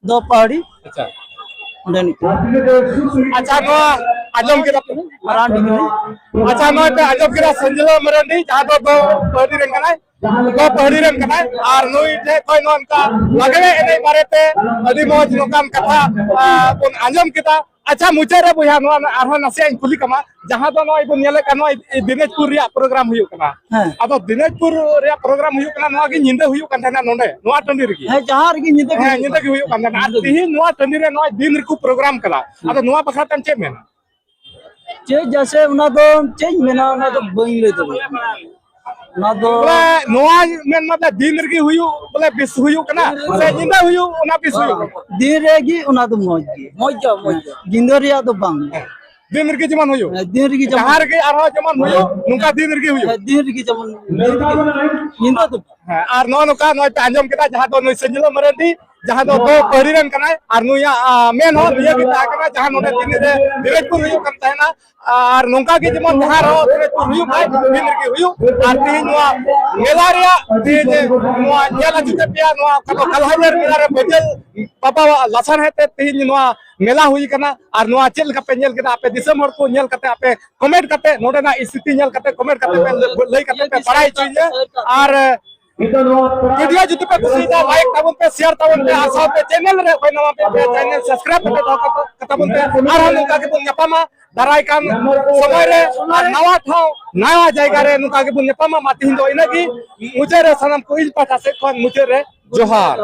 ᱫᱚ ᱯᱟᱦᱟᱲᱤ᱾ ᱟᱪᱪᱷᱟ᱾ ᱚᱸᱰᱮᱱᱤᱡ ᱠᱟᱱᱟ᱾ ᱟᱪᱪᱷᱟ, ᱱᱚᱣᱟ ᱟᱸᱡᱚᱢ ᱠᱮᱫᱟ ᱯᱮ? ᱢᱟᱨᱟᱱᱰᱤ ᱠᱟᱹᱱᱟᱹᱧ᱾ ᱟᱪᱪᱷᱟ, ᱱᱚᱜᱼᱚᱭ ᱯᱮ ᱟᱸᱡᱚᱢ ᱠᱮᱫᱟ, ᱥᱟᱹᱧᱡᱤᱞ ᱢᱟᱨᱟᱱᱰᱤ, ᱡᱟᱦᱟᱸ ᱫᱚ ᱫᱚ ᱯᱟᱦᱟᱲᱤ ᱨᱮᱱ ᱠᱟᱱᱟᱭ, ᱫᱚ ᱯᱟᱦᱟᱲᱤ ᱨᱮᱱ ᱠᱟᱱᱟᱭ, ᱟᱨ ᱱᱩᱭ ᱴᱷᱮᱡ ᱠᱷᱚᱱ ᱱᱚᱜᱼᱚ ᱱᱚᱝᱠᱟ ᱞᱟᱜᱽᱲᱮ ᱮᱱᱮᱡ ᱵᱟᱨᱮᱛᱮ ᱟᱹᱰᱤ ᱢᱚᱡᱽ ᱱᱚᱝᱠᱟᱱ ᱠᱟᱛᱷᱟ, ᱟ, ᱵᱚᱱ ᱟᱸᱡᱚᱢ ᱠᱮᱫᱟ᱾ ᱟᱪᱪᱷᱟ, ᱢᱩᱪᱟᱹᱫ ᱨᱮ ᱵᱚᱭᱦᱟ, ᱱᱚᱣᱟ ᱟᱨᱦᱚᱸ ᱱᱟᱥᱮᱭᱟᱜ ᱤᱧ ᱠᱩᱞᱤ ᱠᱟᱢᱟ, ᱡᱟᱦᱟᱸ ᱫᱚ ᱱᱚᱜᱼᱚᱭ ᱵᱚᱱ ᱧᱮᱞᱮᱫ ᱠᱟᱱ, ᱱᱚᱜᱼᱚᱭ ᱫᱤᱱᱟᱡᱽᱯᱩᱨ ᱨᱮᱭᱟᱜ ᱯᱨᱳᱜᱨᱟᱢ ᱦᱩᱭᱩᱜ ᱠᱟᱱᱟ᱾ ᱦᱮᱸ᱾ ᱟᱫᱚ ᱫᱤᱱᱟᱡᱽᱯᱩᱨ ᱨᱮᱭᱟᱜ ᱯᱨᱳᱜᱨᱟᱢ ᱦᱩᱭᱩᱜ ᱠᱟᱱᱟ, ᱱᱚᱣᱟ ᱜᱮ ᱧᱤᱫᱟᱹ ᱦᱩᱭᱩᱜ ᱠᱟᱱ ᱛᱟᱦᱮᱱᱟ ᱱᱚᱰᱮ, ᱱᱚᱣᱟ ᱴᱟᱺᱰᱤ ᱨᱮᱜᱮ? ᱦᱮᱸ, ᱡᱟᱦᱟᱸ ᱨᱮᱜᱮ ᱧᱤᱫᱟᱹ ᱜᱮ ᱦᱮᱸ, ᱦᱩᱭᱩᱜ ᱧᱤᱫᱟᱹ ᱠᱟᱱᱟ᱾ ᱜᱮ ᱦᱩᱭᱩᱜ ᱠᱟᱱ ᱛᱟᱦᱮᱱᱟ᱾ ᱟᱨ ᱧᱤᱫᱟᱹ ᱜᱮ᱾ ᱛᱤᱦᱤᱧ ᱱᱚᱣᱟ ᱴᱟᱺᱰᱤ ᱨᱮ ᱱᱚᱜᱼᱚᱭ ᱫᱤᱱ ᱨᱮᱠᱚ ᱯᱨᱳᱜᱨᱟᱢ ᱠᱟᱱᱟ᱾ ᱦᱩᱸ᱾ ᱟᱫᱚ ᱱᱚᱣᱟ ᱵᱟᱠᱷᱨᱟ ᱛᱮᱢ ᱪᱮᱫ ᱢᱮᱱᱟ? ᱪᱮᱫ ᱡᱟᱥᱮ ᱚᱱᱟ ᱫᱚ ᱪᱮᱫ ᱤᱧ ᱢᱮᱱᱟ, ᱚᱱᱟ ᱫᱚ ᱵᱟᱹᱧ ᱞᱟᱹᱭ ᱫᱟᱲᱮᱭᱟᱜᱼᱟ᱾ ᱚᱱᱟ ᱫᱚ ᱵᱚᱞᱮ ᱱᱚᱣᱟ ᱢᱮᱱ ᱢᱟᱛᱚ ᱫᱤᱱ ᱨᱮᱜᱮ ᱦᱩᱭᱩᱜ, ᱵᱚᱞᱮ ᱵᱮᱥ ᱦᱩᱭᱩᱜ ᱠᱟᱱᱟ ᱥᱮ ᱧᱤᱫᱟᱹ ᱦᱩᱭᱩᱜ, ᱚᱱᱟ ᱵᱮᱥ ᱦᱩᱭᱩᱜ ᱠᱟᱱᱟ? ᱫᱤᱱ ᱨᱮᱜᱮ ᱚᱱᱟ ᱫᱚ ᱢᱚᱡᱽ ᱜᱮ᱾ ᱢᱚᱡᱽ ᱜᱮ, ᱢᱚᱡᱽ ᱜᱮ᱾ ᱧᱤᱫᱟᱹ ᱨᱮᱭᱟᱜ ᱫᱚ ᱵᱟᱝ᱾ ᱫᱤᱱ ᱨᱮᱜᱮ ᱡᱮᱢᱚᱱ ᱦᱩᱭᱩᱜ᱾ ᱦᱮᱸ, ᱫᱤᱱ ᱨᱮᱜᱮ ᱡᱮᱢᱚᱱ ᱡᱟᱦᱟᱸ ᱨᱮᱜᱮ ᱟᱨᱦᱚᱸ ᱡᱮᱢᱚᱱ ᱦᱩᱭᱩᱜ, ᱱᱚᱝᱠᱟ ᱫᱤᱱ ᱨᱮᱜᱮ ᱦᱩᱭᱩᱜ᱾ ᱦᱮᱸ, ᱫᱤᱱ ᱨᱮᱜᱮ ᱡᱮᱢᱚᱱ, ᱫᱤᱱ ᱨᱮᱜᱮ᱾ ᱧᱤᱫᱟᱹ ᱫᱚ ᱵᱟᱝ᱾ ᱦᱮᱸ, ᱟᱨ ᱱᱚᱜᱼᱚ ᱱᱚᱝᱠᱟ ᱱᱚᱜᱼᱚᱭ ᱯᱮ ᱟᱸᱡᱚᱢ ᱠᱮᱫᱟ, ᱡᱟᱦᱟᱸ ᱫᱚ ᱱᱩᱭ ᱥᱟᱹᱧᱡᱞᱟᱹ ᱢᱟᱨᱟᱱᱰᱤ, ᱡᱟᱦᱟᱸ ᱫᱚ ᱫᱚ ᱯᱟᱹᱦᱨᱤ ᱨᱮᱱ ᱠᱟᱱᱟᱭ, ᱟᱨ ᱱᱩᱭᱟᱜ, ᱟ, ᱢᱮᱱ ᱦᱚᱸ ᱱᱤᱭᱟᱹ ᱜᱮ ᱛᱟᱦᱮᱸ ᱠᱟᱱᱟ, ᱡᱟᱦᱟᱸ ᱱᱚᱰᱮ ᱫᱤᱱ ᱨᱮ ᱫᱤᱱᱟᱡᱽᱯᱩᱨ ᱦᱩᱭᱩᱜ ᱠᱟᱱ ᱛᱟᱦᱮᱱᱟ, ᱟᱨ ᱱᱚᱝᱠᱟ ᱜᱮ ᱡᱮᱢᱚᱱ ᱡᱟᱦᱟᱸ ᱨᱮᱦᱚᱸ ᱫᱤᱱᱟᱡᱽᱯᱩᱨ ᱦᱩᱭᱩᱜ ᱠᱷᱟᱡ, ᱫᱤᱱ ᱨᱮᱜᱮ ᱦᱩᱭᱩᱜ᱾ ᱟᱨ ᱛᱮᱦᱮᱧ ᱱᱚᱣᱟ ᱢᱮᱞᱟ ᱨᱮᱭᱟᱜ ᱛᱮᱦᱮᱧ ᱱᱚᱣᱟ ᱧᱮᱞ ᱟᱹᱪᱩ ᱠᱮᱫ ᱯᱮᱭᱟ, ᱱᱚᱣᱟ ᱚᱠᱟ ᱫᱚ ᱠᱟᱞᱦᱟᱧᱟᱨ ᱢᱮᱞᱟ ᱨᱮ ᱵᱟᱹᱡᱟᱹᱞ ᱵᱟᱵᱟᱣᱟᱜ ᱞᱟᱥᱟᱲᱦᱮᱫ ᱛᱮ ᱛᱮᱦᱮᱧ ᱱᱚᱣᱟ ᱢᱮᱞᱟ ᱦᱩᱭ ᱠᱟᱱᱟ᱾ ᱟᱨ ᱱᱚᱣᱟ ᱪᱮᱫ ᱞᱮᱠᱟ ᱯᱮ ᱧᱮᱞ ᱠᱮᱫᱟ, ᱟᱯᱮ ᱫᱤᱥᱚᱢ ᱦᱚᱲ ᱠᱚ ᱧᱮᱞ ᱠᱟᱛᱮ, ᱟᱯᱮ ᱠᱚᱢᱮᱱᱴ ᱠᱟᱛᱮ, ᱱᱚᱰᱮᱱᱟᱜ ᱥᱛᱷᱤᱛᱤ ᱧᱮᱞ ᱠᱟᱛᱮ, ᱠᱚᱢᱮᱱᱴ ᱠᱟᱛᱮ ᱯᱮ ᱞᱟᱹᱭ ᱠᱟᱛᱮ ᱯᱮ ᱵᱟᱲᱟᱭ ᱦᱚᱪᱚᱭᱤᱧᱟ᱾ ᱟᱨ ᱵᱷᱤᱰᱤᱭᱳ ᱡᱩᱫᱤ ᱯᱮ ᱠᱩᱥᱤᱭᱟᱫᱟ, ᱞᱟᱭᱤᱠ ᱛᱟᱵᱚᱱ ᱯᱮ, ᱥᱮᱭᱟᱨ ᱛᱟᱵᱚᱱ ᱯᱮ, ᱟᱨ ᱥᱟᱶᱛᱮ ᱪᱮᱱᱮᱞ ᱨᱮ ᱚᱠᱚᱭ ᱱᱟᱣᱟ ᱯᱮ, ᱪᱮᱱᱮᱞ ᱥᱟᱵᱥᱠᱨᱟᱭᱤᱵ ᱠᱟᱛᱮ ᱫᱚᱦᱚ ᱠᱟᱛᱟ-, ᱠᱟᱛᱟ ᱵᱚᱱ ᱯᱮ᱾ ᱟᱨᱦᱚᱸ ᱱᱚᱝᱠᱟ ᱜᱮᱵᱚᱱ ᱧᱟᱯᱟᱢᱟ ᱫᱟᱨᱟᱭ ᱠᱟᱱ ᱥᱚᱢᱚᱭ ᱨᱮ ᱟᱨ ᱱᱟᱣᱟ ᱴᱷᱟᱶ, ᱱᱟᱣᱟ ᱡᱟᱭᱜᱟ ᱨᱮ ᱱᱚᱝᱠᱟ ᱜᱮᱵᱚᱱ ᱧᱟᱯᱟᱢᱟ᱾ ᱢᱟ ᱛᱮᱦᱮᱧ ᱫᱚ ᱤᱱᱟᱹᱜ ᱜᱮ᱾ ᱢᱩᱪᱟᱹᱫ ᱨᱮ ᱥᱟᱱᱟᱢ ᱠᱚ ᱤᱧ ᱯᱟᱦᱴᱟ ᱥᱮᱫ ᱠᱷᱚᱱ ᱢᱩᱪᱟᱹᱫ ᱨᱮ ᱡᱚᱦᱟᱨ᱾